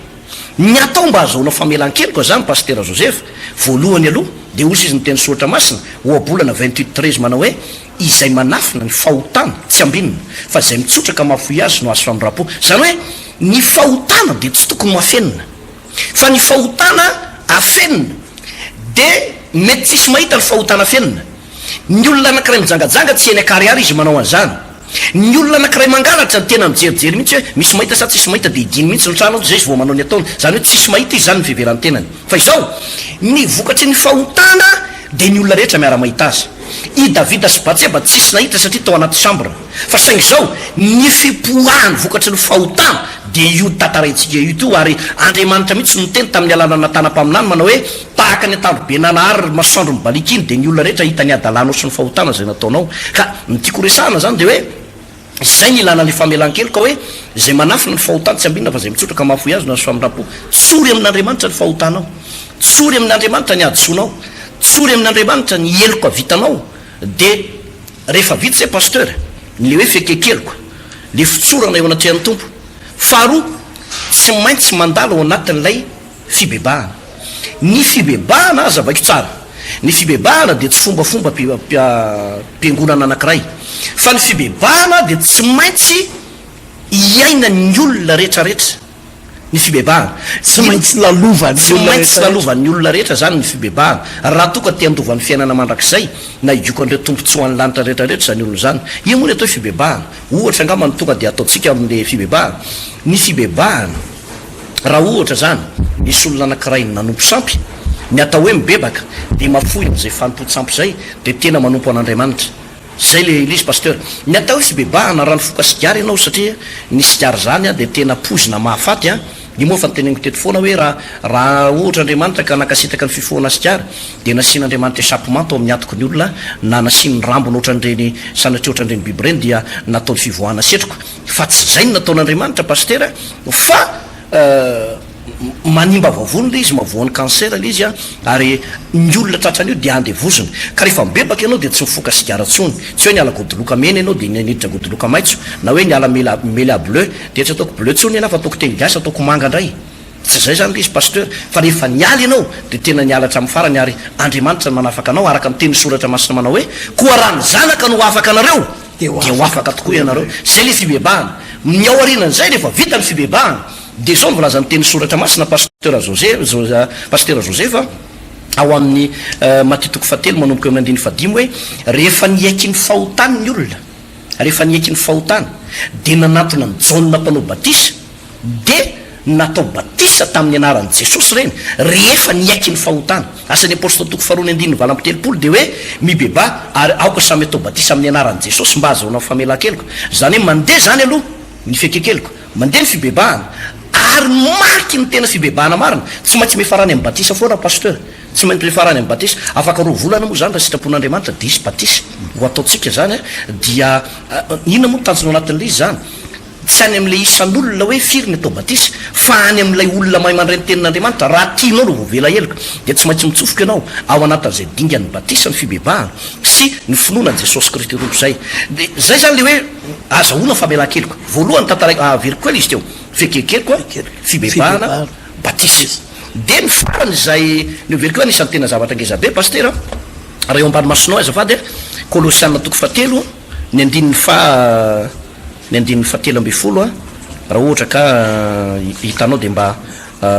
Ny atao mba hahazoana famelan-keloka izany Pasitera Joseph, voalohany aloha dia hozy izy ny teny soratra masina, ohabolana 28 13 manao hoe, Izay manafina ny fahotana tsy ambinina, fa izay mitsotra ka mahafoy azy no azo famindram-po. Izany hoe ny fahotana dia tsy tokony ho afenina, fa ny fahotana afenina dia mety tsisy mahita ny fahotana afenina. Ny olona anankiray mijangajanga tsy eny an-karihary izy manao an'izany. Ny olona anankiray mangalatra ny tena mijerijery mihitsy hoe misy mahita sa tsisy mahita dia hidiany mihitsy ny trano izay izy vao manao ny ataony. Izany hoe tsisy mahita izy izany ny fiheveran'ny tenany. Fa izao, ny vokatry ny fahotana dia ny olona rehetra miara-mahita azy. I Davida sy Batseba tsisy nahita satria tao anaty chambre. Fa saingy izao, ny fipoahany vokatry ny fahotana dia io tantaraintsika io ito ary Andriamanitra mihitsy no niteny tamin'ny alalan'i Natana mpaminany manao hoe, Tahaka ny antandrobe nanahary ry masoandro mibaliaka iny dia ny olona rehetra hahita ny hadalanao sy ny fahotana izay nataonao. Ka ny tiako horesahana izany dia hoe, izay ny ilana ilay famelan-keloka hoe, izay manafina ny fahotany tsy ambinina fa izay mitsotra ka mahafoy azy no azo famindram-po. Tsory amin'Andriamanitra ny fahotanao. Tsory amin'Andriamanitra ny hadisoanao. Tsory amin'Andriamanitra ny heloka vitanao. Dia rehefa vita izay Pasteur, ny le hoe fiaiken-keloka, le fitsorana eo anatrehan'ny Tompo. Faharoa, tsy maintsy mandalo ao anatin'ilay Fibebahana. Ny fibebahana, hazavaiko tsara, ny fibebahana dia tsy fombafomba mpiangonana anankiray, fa ny fibebahana dia tsy maintsy iainan'ny olona rehetrarehetra ny fibebahana. Tsy maintsy lalovan'ny Tsy olona maintsy rehetrarehetra. lalovan'ny olona rehetra izany ny fibebahana, raha toa ka te handova ny fiainana mandrakizay na higoka an'ireo tombontsoan'ny lanitra rehetrarehetra izany olona izany. Inona moa ny atao hoe fibebahana? Ohatra angamba no tonga dia ataontsika amin'ilay fibebahana. Ny fibebahana. Raha ohatra izany, nisy olona anankiray nanompo sampy, ny atao hoe mibebaka dia mafoy an'izay fanompoan-tsampy izay dia tena manompo an'Andriamanitra. Izay le izy Pasteur. Ny atao hoe fibebahana, raha nifoka sigara ianao satria ny sigara izany dia tena poizina mahafaty an, io moa efa noteneniko teto foana hoe raha raha ohatra Andriamanitra ka nankasitraka ny fifohana sigara dia nasian'Andriamanitra échappement tao amin'ny hatoky ny olona na nasiany rambony ohatran'ireny sanatria ohatran'ireny biby ireny dia nataony fivoahana setroka. Fa tsy izay no nataon'Andriamanitra Pasitera fa manimba vavony ilay izy, mahavoan'ny cancer ilay izy ary ny olona tratran'io dia andevoziny. Ka rehefa mibebaka ianao dia tsy mifoka sigara intsony. Tsy hoe niala godoloka mena ianao dia niditra godoloka maitso, na hoe niala mela mela bleu dia tsy ataoko bleu intsony ianao fa ataoko teny gasy ataoko manga indray. Tsy izay izany ilay izy Pasteur, fa rehefa niala ianao dia tena niala hatramin'ny farany ary Andriamanitra no manafaka anao araka ny tenin'ny soratra masina manao hoe, koa raha ny Zanaka no afaka anareo, Dia ho afaka tokoa ianareo. Izay ilay fibebahana. Ny ao aorianan'izay rehefa vita ny fibebahana dia izao no voalazan'ny tenin'ny soratra masina Pasteur José, Pasitera Joseph ao amin'ny Matio toko fahatelo manomboka eo amin'ny andininy fahadimy hoe rehefa niaiky ny fahotany ny olona, rehefa niaiky ny fahotany dia nanantona an'i Jaona mpanao batisa dia natao batisa tamin'ny anaran'i Jesosy ireny rehefa niaiky ny fahotana. Asan'ny Apostoly toko faharoa ny andininy 38 dia hoe mibebaha ary aoka samy atao batisa amin'ny anaran'i Jesosy mba hahazoana famelan-keloka. Izany hoe mandeha izany aloha ny fiaiken-keloka, mandeha ny fibebahana ary mariky ny tena fibebahana marina. Tsy maintsy miafarany amin'ny batisa foana Pasteur. Tsy maintsy miafarany amin'ny batisa. Afaka roa volana moa izany raha sitrapon'Andriamanitra dia hisy batisa ho ataontsika izany dia inona moa ny tanjona ao anatin'ilay izy izany? Tsy any amin'ilay isan'olona hoe firy ny atao batisa, fa any amin'ilay olona mahay mandray ny Tenin'Andriamanitra. Raha tianao ny ho voavela heloka, dia tsy maintsy mitsofoka ianao ao anatin'izay dingan'ny batisa, ny fibebahana, sy ny finoana an'i Jesosy Kristy Tompo izay. Dia izay izany ilay hoe azahoana famelan-keloka. Voalohany tantaraiko, averiko kely izy teo, fieken-keloka, fibebahana, batisa. Dia ny farany izay noheveriko hoe anisan'ny tena zavatra ngezabe, Pasitera, raha eo ambany masonao azafady a, Kolosiana toko fahatelo, Ny andininy faha ny andininy faha 13 a, raha ohatra ka hitanao dia mba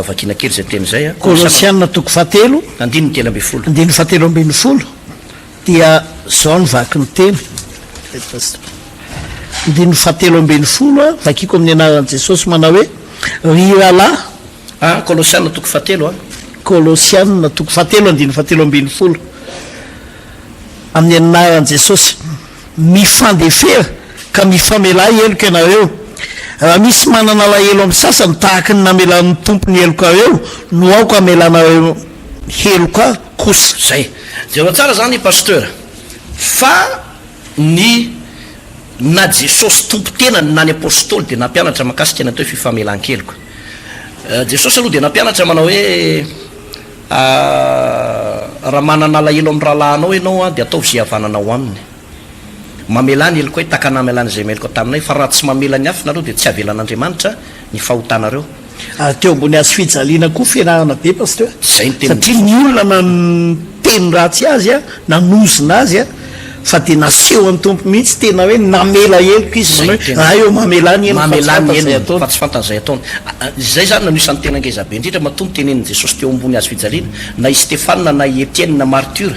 vakiana kely izay teny izay a. Kolosiana toko fahatelo. Andininy 13. Andininy faha 13 dia izao no vaky ny teny. Andininy faha 13 a, vakiko amin'ny anaran'i Jesosy manao hoe, Ry rahalahy. A, Kolosiana toko fahatelo a. Kolosiana toko fahatelo andininy faha 13. Amin'ny anaran'i Jesosy, mifandefera ka mifamelà heloka ianareo. Raha misy manana alahelo amin'ny sasany tahaka ny namelan'ny Tompo ny helokareo no aoka hamelanareo heloka kosa. Zay. Jereo tsara zany Pasteur fa ny na Jesosy Tompo tenany na ny Apostoly dia nampianatra makasika ny atao hoe fifamelan-keloka. Jesosy aloha dia nampianatra manao hoe. Raha manana alahelo amin'ny rahalahinao ianao dia ataovy izay havananao aminy. Mamelà ny helokay tahaka ny namelàny izay meloka taminay, fa raha tsy mamela ny hafa nareo dia tsy havelan'Andriamanitra ny fahotanareo. Ary teo ambony hazo fijaliana koa fianarana be Pasteur, Izay no tenin'i satria ny olona na niteny ratsy azy nanozona azy fa dia nasehon'ny Tompo mihitsy tena hoe namela heloka izy, Izay manao no hoe tena. Ray ô mamelà ny helony fa tsy Mamelà ny fantany izay helony ataony. fa tsy fantany izay ataony. Izay izany no anisan'ny tena ngeza be indrindra matoa notenenin'i Jesosy teo ambony hazo fijaliana, na i Stefana na i Etienne martyr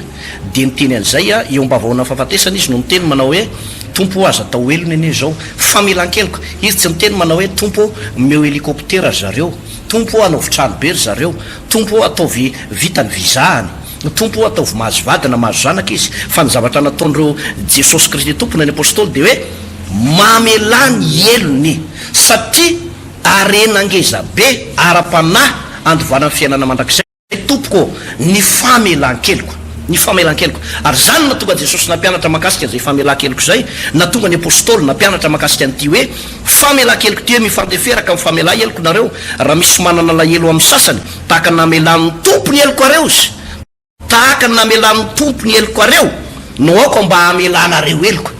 dia niteny an'izay, eo am-bavahoanan'ny fahafatesana izy no niteny manao hoe, Tompo ô aza atao helony anie izao, famelan-keloka, izy tsy niteny manao hoe, Tompo ô omeo hélicoptère ry zareo, Tompo ô anaovy trano be ry zareo, Tompo ô ataovy vita ny visa-ny, Tompo ô ataovy mahazo vady na mahazo zanaka izy, fa ny zavatra nataon'ireo Jesosy Kristy Tompo na ny Apostoly dia hoe mamelà ny helony satria Harena ngeza be ara-panahy andovana ny fiainana mandrakizay tompoko ô, ny famelan-keloka, ny famelan-keloka. Ary izany no nahatonga Jesosy nampianatra mahakasika an'izay famelan-keloka izay, nahatonga ny Apostoly nampianatra mahakasika an'ity hoe famelan-keloka ity hoe mifandefera ka mifamelà heloka nareo raha misy manana alahelo amin'ny sasany tahaka ny namelan'ny Tompo ny helokareo izy. Tahaka ny namelan'ny Tompo ny helokareo no aoka mba hamelanareo heloka.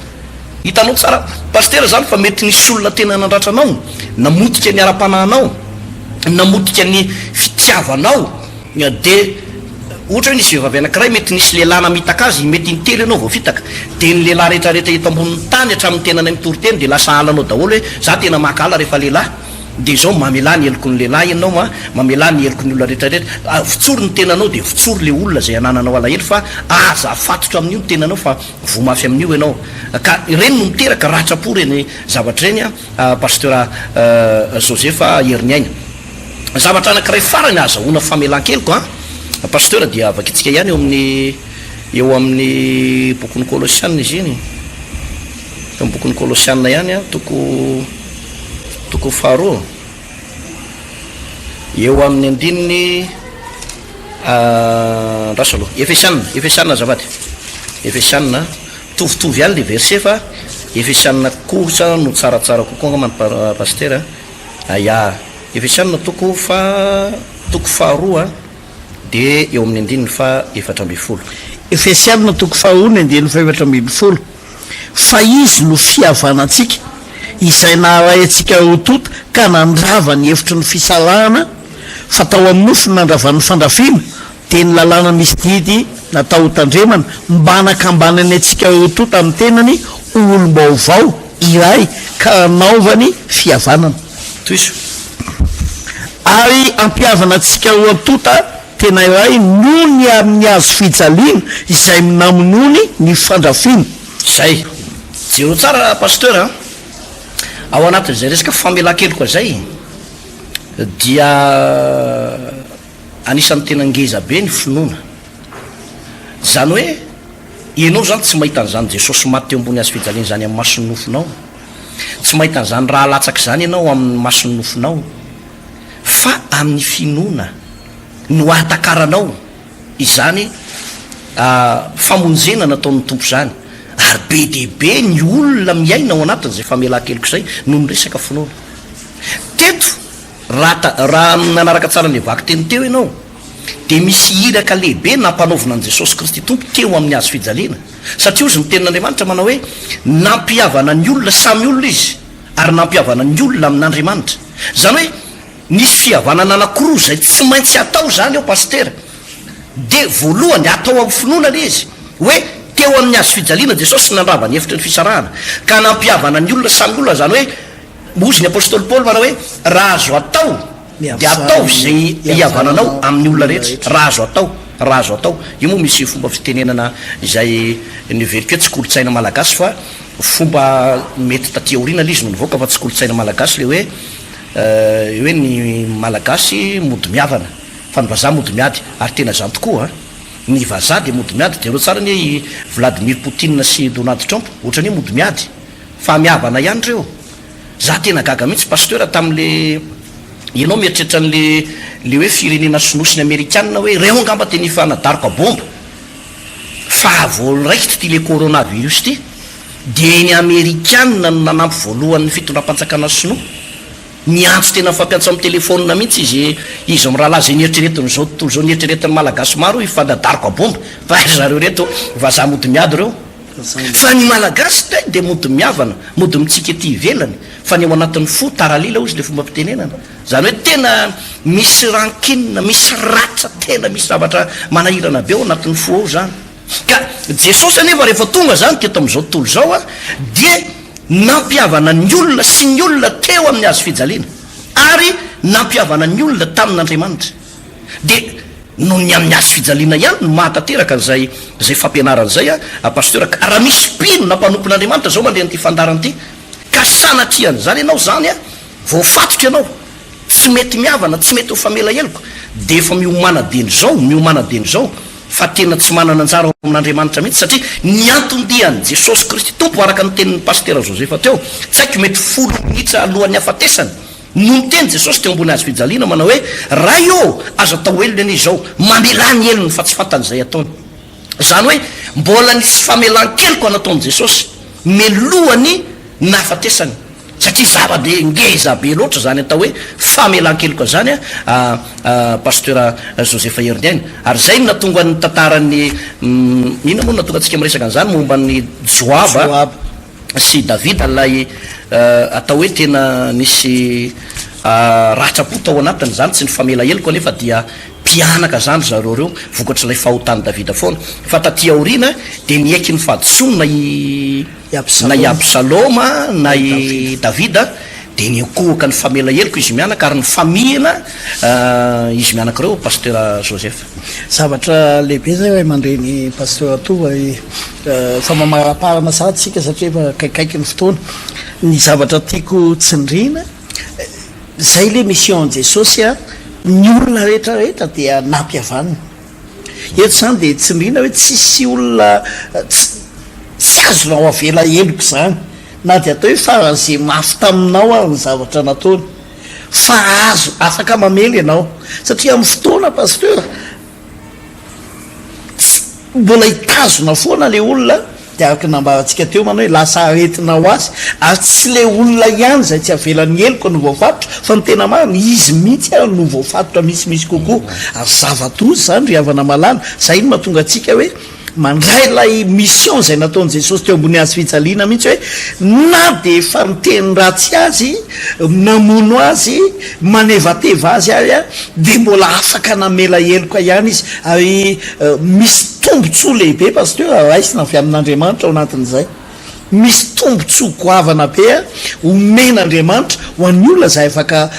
Hitanao tsara Pasitera izany fa mety nisy olona tena nandratra anao, namotika ny ara-panahinao, namotika ny fitiavanao, dia ohatra hoe nisy vehivavy anankiray mety nisy lehilahy namitaka azy, mety intelo ianao voafitaka, dia ny lehilahy rehetrarehetra eto ambonin'ny tany hatramin'ny tenanay mitory teny dia lasa halanao daholo hoe za tena mankahala rehefa lehilahy. Dia izao, mamelà ny heloky ny lehilahy ianao an, mamelà ny heloky ny olona rehetra rehetra, votsory ny tenanao dia votsory ilay olona izay anananao alahelo fa aza afatotra amin'io ny tenanao fa voa mafy amin'io ianao. Ka ireny no miteraka ratram-po ireny zavatra ireny an, Pasteur Joseph Heriniaina. Zavatra anankiray farany ahazahoana famelan-keloka an, Pasteur dia vakintsika ihany eo amin'ny eo amin'ny bokin'ny Kolosiana izy iny, eo amin'ny bokin'ny Kolosiana ihany an, toko. Toko faharoa, eo amin'ny andininy andraso aloha, Efesiana, Efesiana azafady, Efesiana, mitovitovy ihany le verset fa Efesiana kosa no tsaratsara kokoa angamba ny pasitera, aya, Efesiana toko fa toko faharoa dia eo amin'ny andininy faha 14. Efesiana toko faharoa ny andininy faha 14. Fa Izy no fihavanantsika, izay naharay antsika roa tonta ka nandrava ny efitry ny fisarahana, fa tao amin'ny nofo no nandravany ny fandrafiana, dia ny lalàna misy didy natao hotandremana, mba hanakambanany antsika roa tonta amin'ny tenany ho olom-baovao iray, ka hanaovany. fihavanana. Tohizo. Ary hampihavana antsika roa tonta tena iray noho ny amin'ny hazo fijaliana izay namonoany ny fandrafiana. Zay. Jereo tsara Pasteur a! Ao anatin'izay resaka famelan-keloka izay dia anisan'ny tena ngeza be ny finoana. Izany hoe ianao izany tsy mahita an'izany Jesosy maty teo ambony hazo fijaliana izany amin'ny mason'ny nofonao. Tsy mahita an'izany rà latsaka izany ianao amin'ny mason'ny nofonao. Fa amin'ny finoana no ahatakaranao izany famonjena nataon'ny Tompo izany. Ary be dia be ny olona miaina ao anatin'izay famelan-keloka izay noho ny resaka finoana. Teto, raha raha nanaraka tsara an'ilay vakiteny teo ianao, dia misy iraka lehibe nampanaovina an'i Jesosy Kristy Tompo teo amin'ny hazo fijaliana. Satria hozy ny tenin'Andriamanitra manao hoe, nampihavana ny olona samy olona Izy, ary nampihavana ny olona amin'Andriamanitra. Izany hoe, Nisy fihavanana anakiroa izay tsy maintsy atao izany eo Pasitera. Dia voalohany, atao amin'ny finoana ilay izy, hoe teo amin'ny hazo fijaliana Jesosy nandrava ny efitry ny fisarahana, ka nampihavana ny olona samy olona, izany hoe, hozy ny Apostoly Paoly manao hoe, raha azo atao dia ataovy izay hihavananao amin'ny olona rehetra, raha azo atao, raha azo atao. Io moa misy fomba fitenenana izay noheveriko hoe tsy kolontsaina malagasy fa fomba mety taty aoriana ilay izy no nivoaka fa tsy kolontsaina malagasy ilay hoe, Hoe ny Malagasy mody mihavana fa ny vazaha mody miady ary tena izany tokoa an! Ny vazaha dia mody miady, jereo tsara anie i Vladimir Poutine sy Donald Trump ohatrany hoe mody miady fa mihavana ihany ireo. Za tena gaga mihitsy Pasteur tamin'le ianao mieritreritra an'le le hoe firenena sinoa sy ny amerikana hoe ireo angamba tena hifanadaroka bomba fa vao raikitra ity le coronavirus ity. Dia ny Amerikana no nanampy voalohany ny fitondram-panjakana sinoa. Niantso tena nifampiantso amin'ny telefaonina mihitsy izy izy mirahalahy izay nieritreretin'izao tontolo izao, nieritreretin'ny Malagasy maro hifanadaroka bomba fa ry zareo ireto vazaha mody miady ireo. Fa ny Malagasy indray dia mody mihavana, mody mitsiky ety ivelany fa ny ao anatin'ny fo taralila hozy ilay fomba fitenenana. Izany hoe tena misy rancune, misy ratra, tena misy zavatra manahirana be ao anatin'ny fo ao izany. Ka Jesosy anefa rehefa tonga izany teto amin'izao tontolo izao dia nampihavana ny olona sy ny olona teo amin'ny hazo fijaliana ary nampihavana ny olona tamin'Andriamanitra. Dia noho ny amin'ny hazo fijaliana ihany no mahatanteraka an'izay izay fampianarana izay a Pasteur ka raha misy mpino na mpanompon'Andriamanitra izao mandre an'ity fandaharana ity ka sanatria an'izany ianao izany a voafatotra ianao tsy mety mihavana, tsy mety ho famela heloka, dia efa miomàna dieny izao, miomàna dieny izao, fa tena tsy manana anjara ao amin'Andriamanitra mihitsy, satria ny anton-dian'i Jesosy Kristy Tompo, araka ny tenin'ny Pasitera Josefa teo, tsy haiko mety folo minitra alohan'ny hafatesany, no niteny Jesosy teo ambony hazo fijaliana manao hoe, Ray ô, aza atao helony anie izao, mamelà ny helony fa tsy fantany izay ataony. Izany hoe mbola nisy famelan-keloka nataon'i Jesosy melohan'ny nahafatesany, satria zava-be ngeza be loatra izany atao hoe famelan-keloka izany a Pasteur Joseph Heriniaina. Ary izay no nahatonga ny tantaran'ny, inona moa no nahatonga antsika miresaka an'izany momba an'i Joaba? sy Davida ilay atao hoe tena nisy ratram-po tao anatiny izany, tsy nifamela heloka anefa dia mpianaka izany ry zareo ireo vokatr'ilay fahotan'i Davida foana. Fa taty aoriana dia niaiky ny fahadisoany na i na i Absaloma na i Davida dia niankohoka nifamela heloka izy mianaka ary nifamihina izy mianaka ireo, Pasteur Joseph. Zavatra lehibe zay ray aman-dreny Pasteur Tovo ary efa mamaraparana sahady isika satria efa akaikikaiky ny fotoana. Ny zavatra tiako tsindriana, zay le mission an'i Jesosy a, ny olona rehetra rehetra dia nampihavanina. Eto zany dia tsindriana hoe tsisy olona tsy azonao avela heloka izany na dia atao hoe faran'izay mafy taminao ary ny zavatra nataony. Fa azo afaka mamely ianao satria amin'ny fotoana Pasteur tsy mbola hitazona foana le olona dia araka ny nambarantsika teo manao hoe lasa aretina ho azy ary tsy le olona ihany izay tsy avelan'ny heloka no voafatotra fa ny tena marina izy mihitsy ary no voafatotra misimisy kokoa ary zava-doza izany ry havana malala izay no mahatonga antsika hoe Mandray ilay mission izay nataon'i Jesosy teo ambony hazo fijaliana mihitsy hoe na dia efa niteny ratsy azy, namono azy, manevateva azy ary dia mbola afaka namela heloka ihany izy. Ary misy tombotsoa lehibe Pasteur raisina avy amin'Andriamanitra ao anatin'izay. Misy tombontsoa goavana be omen'Andriamanitra ho an'ny olona izay afaka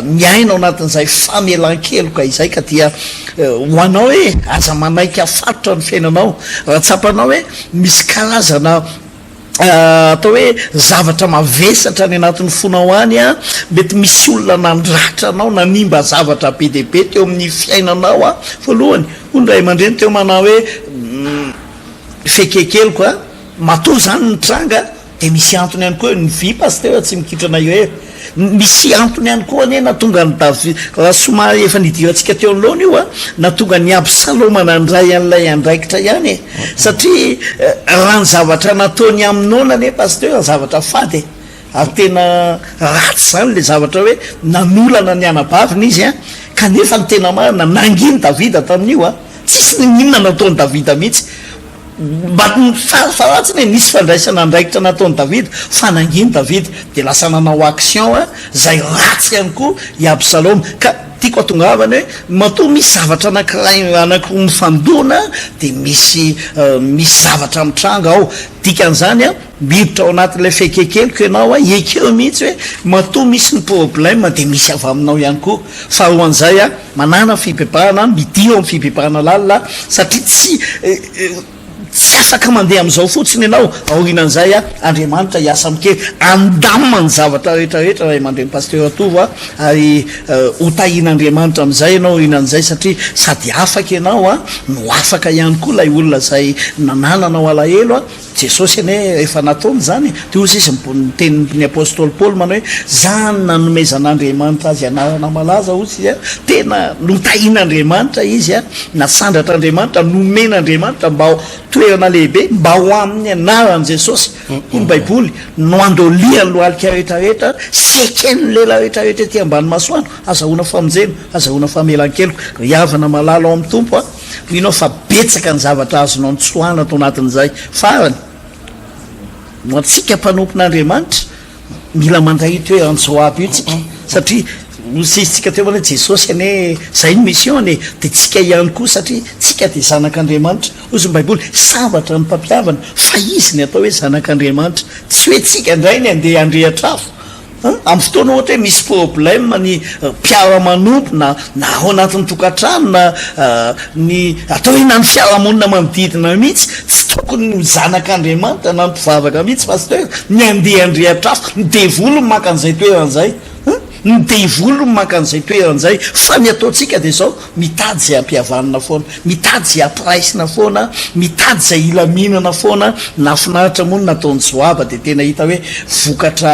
miaina ao anatin'izay famelan-keloka izay ka dia ho anao hoe aza manaiky hafatotra ny fiainanao raha tsapanao hoe misy karazana atao hoe zavatra mavesatra any anatin'ny fonao any an, mety misy olona nandratra anao, nanimba zavatra be dia be teo amin'ny fiainanao an, voalohany hoy ny ray aman-dreny teo manao hoe fekekeliko an, matoa izany nitranga dia misy antony ihany koa, ny vy pasitera tsy mikitrana irery, Misy antony ihany koa anie nahatonga an'i Davi-, raha somary efa nidirantsika teo anoloana io an, nahatonga an'i Absaloma nandray an'ilay andraikitra ihany e! Satria raha ny zavatra nataon'i Amnona anie Pasteur zavatra fady e! Ary tena ratsy izany ilay zavatra hoe nanolana ny anabaviny izy an, kanefa ny tena marina nanginy Davida tamin'io an, tsisy n'inon'inona nataon'i Davida mihitsy. Mba farafaharatsiny e, nisy fandraisana andraikitra nataon'i Davida, fa nanginy Davida, dia lasa nanao action izay ratsy ihany koa i Absaloma. Ka tiako hatongavana hoe, matoa misy zavatra anankiray, anankiroa mifandona, dia misy misy zavatra mitranga ao. Dikan'izany an, miditra ao anatin'ilay fekekeliko ianao an, ekeo mihitsy hoe matoa misy ny problème dia misy avy aminao ihany koa. Faharoan'izay an, Manàna fibebahana, midira ao amin'ny fibebahana lalina, satria tsy tsy afaka mandeha amin'izao fotsiny ianao, aorianan'izay Andriamanitra hiasa amin-kery, handamina ny zavatra rehetra rehetra ray aman-dreny Pasteur Tovo a, ary ho tahian'Andriamanitra amin'izay ianao aorianan'izay satria sady afaka ianao no afaka ihany koa ilay olona izay nanananao alahelo a. Jesosy anie efa nataony izany e! Dia hozy izy ny tenin'ny apostoly Paoly manao hoe, Izany nanomezan'Andriamanitra azy anarana malaza hozy izy a, tena notahian'Andriamanitra izy a, nasandratr'Andriamanitra, nomen'Andriamanitra mba ho toerana lehibe, mba ho amin'ny anaran'i Jesosy, hoy ny Baiboly, no andolian'ny lohalika rehetra rehetra sy eken'ny lela rehetra rehetra ety ambany masoandro, azahoana famonjena, azahoana famelan-keloka. Ry havana malala ao amin'ny Tompo a! Mino aho fa betsaka ny zavatra azonao nitsoahana tao anatin'izay. Farany, ho antsika mpanompon'Andriamanitra, mila mandray io toeran'i Joaba io tsika, satria nosesitsika teo hoe Jesosy anie izay ny mission-ny e, dia tsika ihany koa satria tsika dia zanak'Andriamanitra. Hoy ny Baiboly, sambatra ny mpampihavana fa izy ny atao hoe zanak'Andriamanitra. Tsy hoe tsika indray ny andeha handrehitra afo Amin'ny fotoana ohatra hoe misy problème ny mpiara-manompo na na ao anatin'ny tokantrano na ny atao hoe na ny fiarahamonina manodidina mihitsy, tsy tokony ho zanak'Andriamanitra na ny mpivavaka mihitsy Pasteur ny handeha handrehitra afo, ny devoly no maka an'izay toerana izay, ny devoly no maka an'izay toerana izay, fa ny ataontsika dia izao, Mitady izay hampihavanina foana, mitady izay hampiraisina foana, mitady izay hilaminana foana. Nahafinaritra moa ny nataon'i Joaba dia tena hita hoe vokatra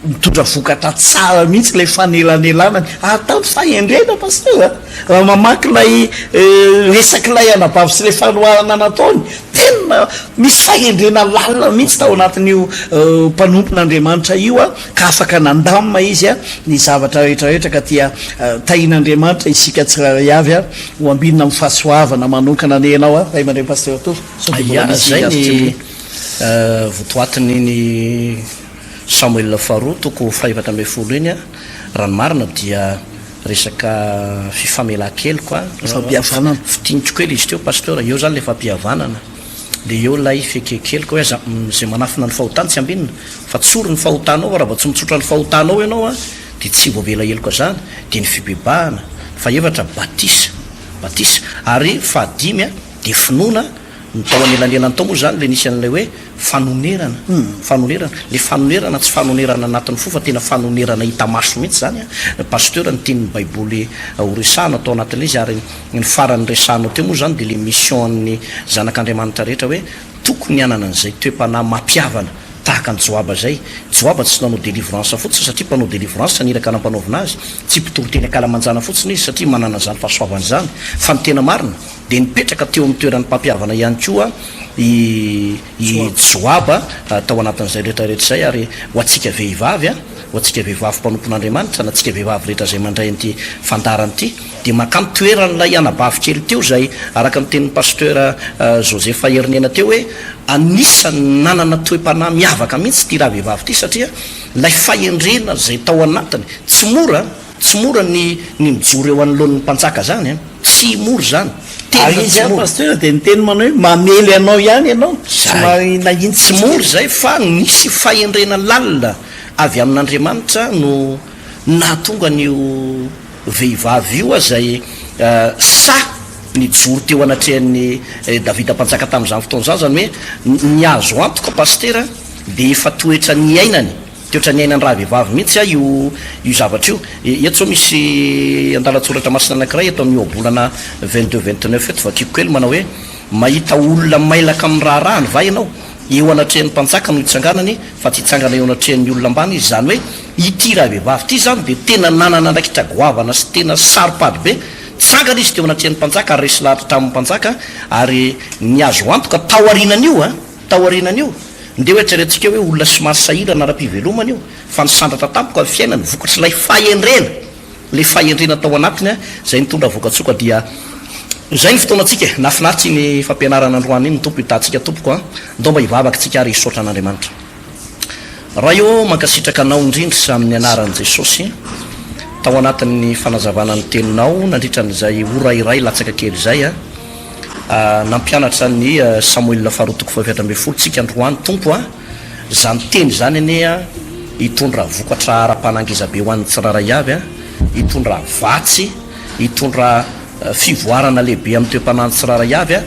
mitondra vokatra tsara mihitsy ilay fanelanelanany ary tamin'ny fahendrena Pasteur a! Raha mamaky ilay resak'ilay anabavy sy ilay fanoharana nataony, tena misy fahendrena lalina mihitsy tao anatin'io mpanompon'Andriamanitra io a! Ka afaka nandamina izy ny zavatra rehetra rehetra ka dia tahian'Andriamanitra isika tsirairay avy ho ambinina amin'ny fahasoavana manokana anie ianao Ray aman-dreny Pasteur Tovo sao dia mbola misy Izay azo ny tsindriana. votoatin'iny Samoela faharoa toko fahefatra 14 iny raha ny marina dia resaka fifamelan-keloka, Fampihavanana. Fintiniko kely izy teo Pasteur, eo izany ilay fampihavanana. Dia eo ilay fekekeliko hoe aza izay manafina ny fahotany tsy ambinina fa tsory ny fahotanao fa raha vao tsy mitsotra ny fahotanao ianao an dia tsy voavela heloka zany dia ny fibebahana, fahefatra batisa, batisa, ary fahadimy an dia finoana, ny tao anelanelany tao moa zany ilay nisy an'ilay hoe fanonerana, fanonerana, ilay fanonerana tsy fanonerana anatin'ny fo fa tena fanonerana hita maso mihitsy zany an, Pasteur ny tian'ny baiboly ho resahana tao anatin'ilay izy ary Ny farany resahanao teo moa izany dia le mission an'ny zanak'Andriamanitra rehetra hoe tokony hanana an'izay toe-panahy mampihavana tahaka an'i Joaba izay. Joaba tsy nanao délivrance fotsiny satria mpanao délivrance ny iraka nampanaovina azy, tsy mpitory teny ankalamanjana fotsiny izy satria manana an'izany fahasoavana izany fa ny tena marina dia nipetraka teo amin'ny toeran'ny mpampihavana ihany koa i i Joaba tao anatin'izay rehetra rehetra izay ary ho antsika vehivavy ho antsika vehivavy mpanompon'Andriamanitra na antsika vehivavy rehetra izay mandray an'ity fandaharana ity Dia mankany toeran'ilay anabavy kely teo izay araka ny tenin'ny Pasteur Joseph Herinena teo hoe anisan'ny nanana toe-panahy miavaka mihitsy ity ravehivavy ity satria ilay fahendrena izay tao anatiny, tsy mora, tsy mora ny ny mijoro eo anoloan'ny mpanjaka izany an, tsy mora izany. Tena Ary izy tsy ihany mora. Pasteur dia niteny manao hoe mamely anao ihany ianao, Zay. somary nahintsy Tsy mora izay fa nisy fahendrena lalina avy amin'Andriamanitra no nahatonga an'io vehivavy io izay sahy nijoro teo anatrehan'i Davida mpanjaka tamin'izany fotoana izany, izany hoe ny azo antoka Pasitera dia efa toetra niainany, toetra niainan'ny rahavehivavy mihitsy io io zavatra io. Eto izao misy andalan-tsoratra masina anankiray eto amin'ny ohabolana 22 29 eto, vakiko kely manao hoe, Mahita olona mailaka amin'ny raharahany va ianao? Eo anatrehan'ny mpanjaka no itsanganany fa tsy hitsangana eo anatrehan'ny olona ambany izy, izany hoe ity ravehivavy ity izany dia tena nanana andraikitra goavana sy tena saro-pady be, nitsangana izy teo anatrehan'ny mpanjaka ary resy lahatra tamin'ny mpanjaka ary ny azo antoka taorianan'io an, taorianan'io, ndeha ho eritreretintsika hoe olona somary sahirana ara-pivelomana io fa nisandratra tampoka ny fiainany vokatr'ilay fahendrena. Ilay fahendrena tao anatiny izay nitondra voka-tsoa ka dia izay ny fotoanantsika e! Nahafinaritra iny fampianarana androany iny, ny Tompo hitaha antsika tompoko a! Ndao mba hivavaka tsika ary hisaotra an'Andriamanitra. Ray ô, mankasitraka Anao indrindra amin'ny anaran'i Jesosy tao anatin'ny fanazavana ny Teninao nandritra an'izay ora iray latsaka kely izay a! Nampianatra ny Samoela faharoa toko faha-14 tsika androany Tompo a! Izany teny izany anie hitondra vokatra ara-panahy ngezabe ho an'ny tsirairay avy, hitondra vatsy, hitondra fivoarana lehibe amin'ny toe-panahin'ny tsirairay avy,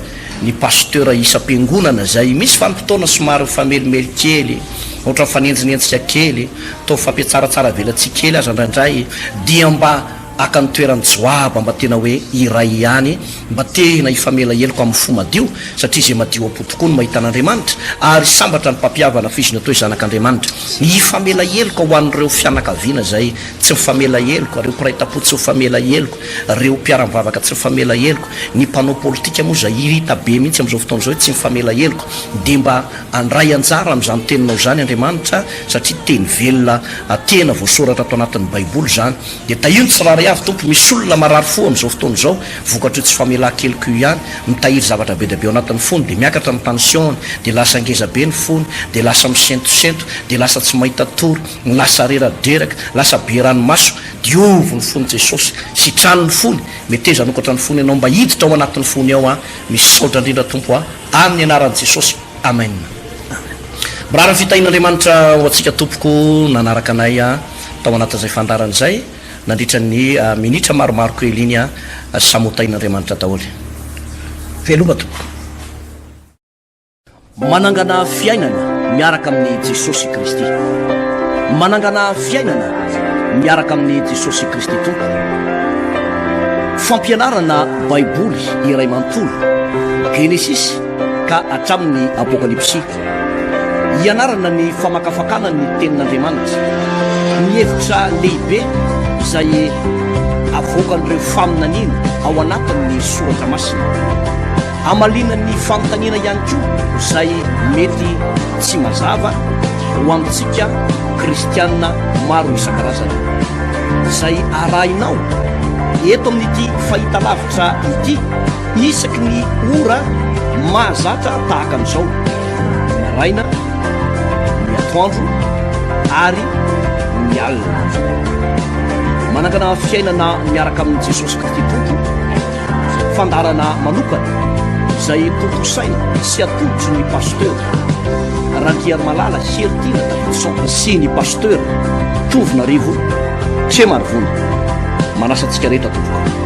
ny pasteur isam-piangonana izay misy vanim-potoana somary mifamelimely kely, ohatra mifanenjinenjika kely, toa mifampiatsaratsara velatsihy kely aza indraindray, dia mba haka ny toeran'i Joaba mba tena hoe iray ihany, mba tena hifamela heloka amin'ny fo madio, satria izay madio am-po tokoa no mahita an'Andriamanitra, ary sambatra ny mpampihavana f'izy no atao hoe zanak'Andriamanitra. Hifamela heloka ho an'ireo fianakaviana izay tsy mifamela heloka, ireo mpiray tampo tsy mifamela heloka, ireo mpiara-mivavaka tsy mifamela heloka, ny mpanao politika moa izay hita be mihitsy amin'izao fotoana izao hoe tsy mifamela heloka, dia mba handray anjara amin'izany teninao izany Andriamanitra, satria teny velona tena voasoratra ato anatin'ny Baiboly izany. Dia tahio ny tsirairay avy Tompo, misy olona marary fo amin'izao fotoana izao vokatr'io tsy famelan-keloka io ihany, mitahiry zavatra be dia be ao anatin'ny fony, dia miakatra ny tension-ny, dia lasa ngeza be ny fony, dia lasa misentosento, dia lasa tsy mahita tory, lasa reradreraka, lasa be ranomaso, diovy ny fon'i Jesosy, sitrano ny fony, meteza hanokatra ny fony ianao mba hiditra ao anatin'ny fony ao an, misaotra indrindra Tompo a, amin'ny anaran'i Jesosy, Amen. Mirary ny fitahian'Andriamanitra ho antsika tompoko nanaraka anay a. Tao anatin'izay fandaharana izay, nandritra ny minitra maromaro kely iny, samy ho tahin'Andriamanitra daholo. Veloma tompoko. Manangana fiainana miaraka amin'i Jesosy Kristy. Manangana fiainana miaraka amin'i Jesosy Kristy Tompo. Fampianarana Baiboly iray manontolo, Genesisy ka hatramin'ny Apokalypsy. Hianarana ny famakafakana ny Tenin'Andriamanitra, ny hevitra lehibe izay avoakan'ireo faminaniana ao anatin'ny Soratra Masina. Hamaliana ny fanontaniana ihany koa izay mety tsy mazava ho antsika kristiana maro isan-karazany. Izay arahinao eto amin'ity fahitalavitra ity isaky ny ora mahazatra tahaka an'izao. ny maraina, ny atoandro ary ny alina. Manangana fiainana miaraka amin'i Jesosy Kristy Tompo, fandaharana manokana izay tontosaina sy atolotry ny Pasteur Randriarimalala Heritiana Davidson sy ny Pasteur Tovonarivo Tremarivony. Manasa antsika rehetra tompoko.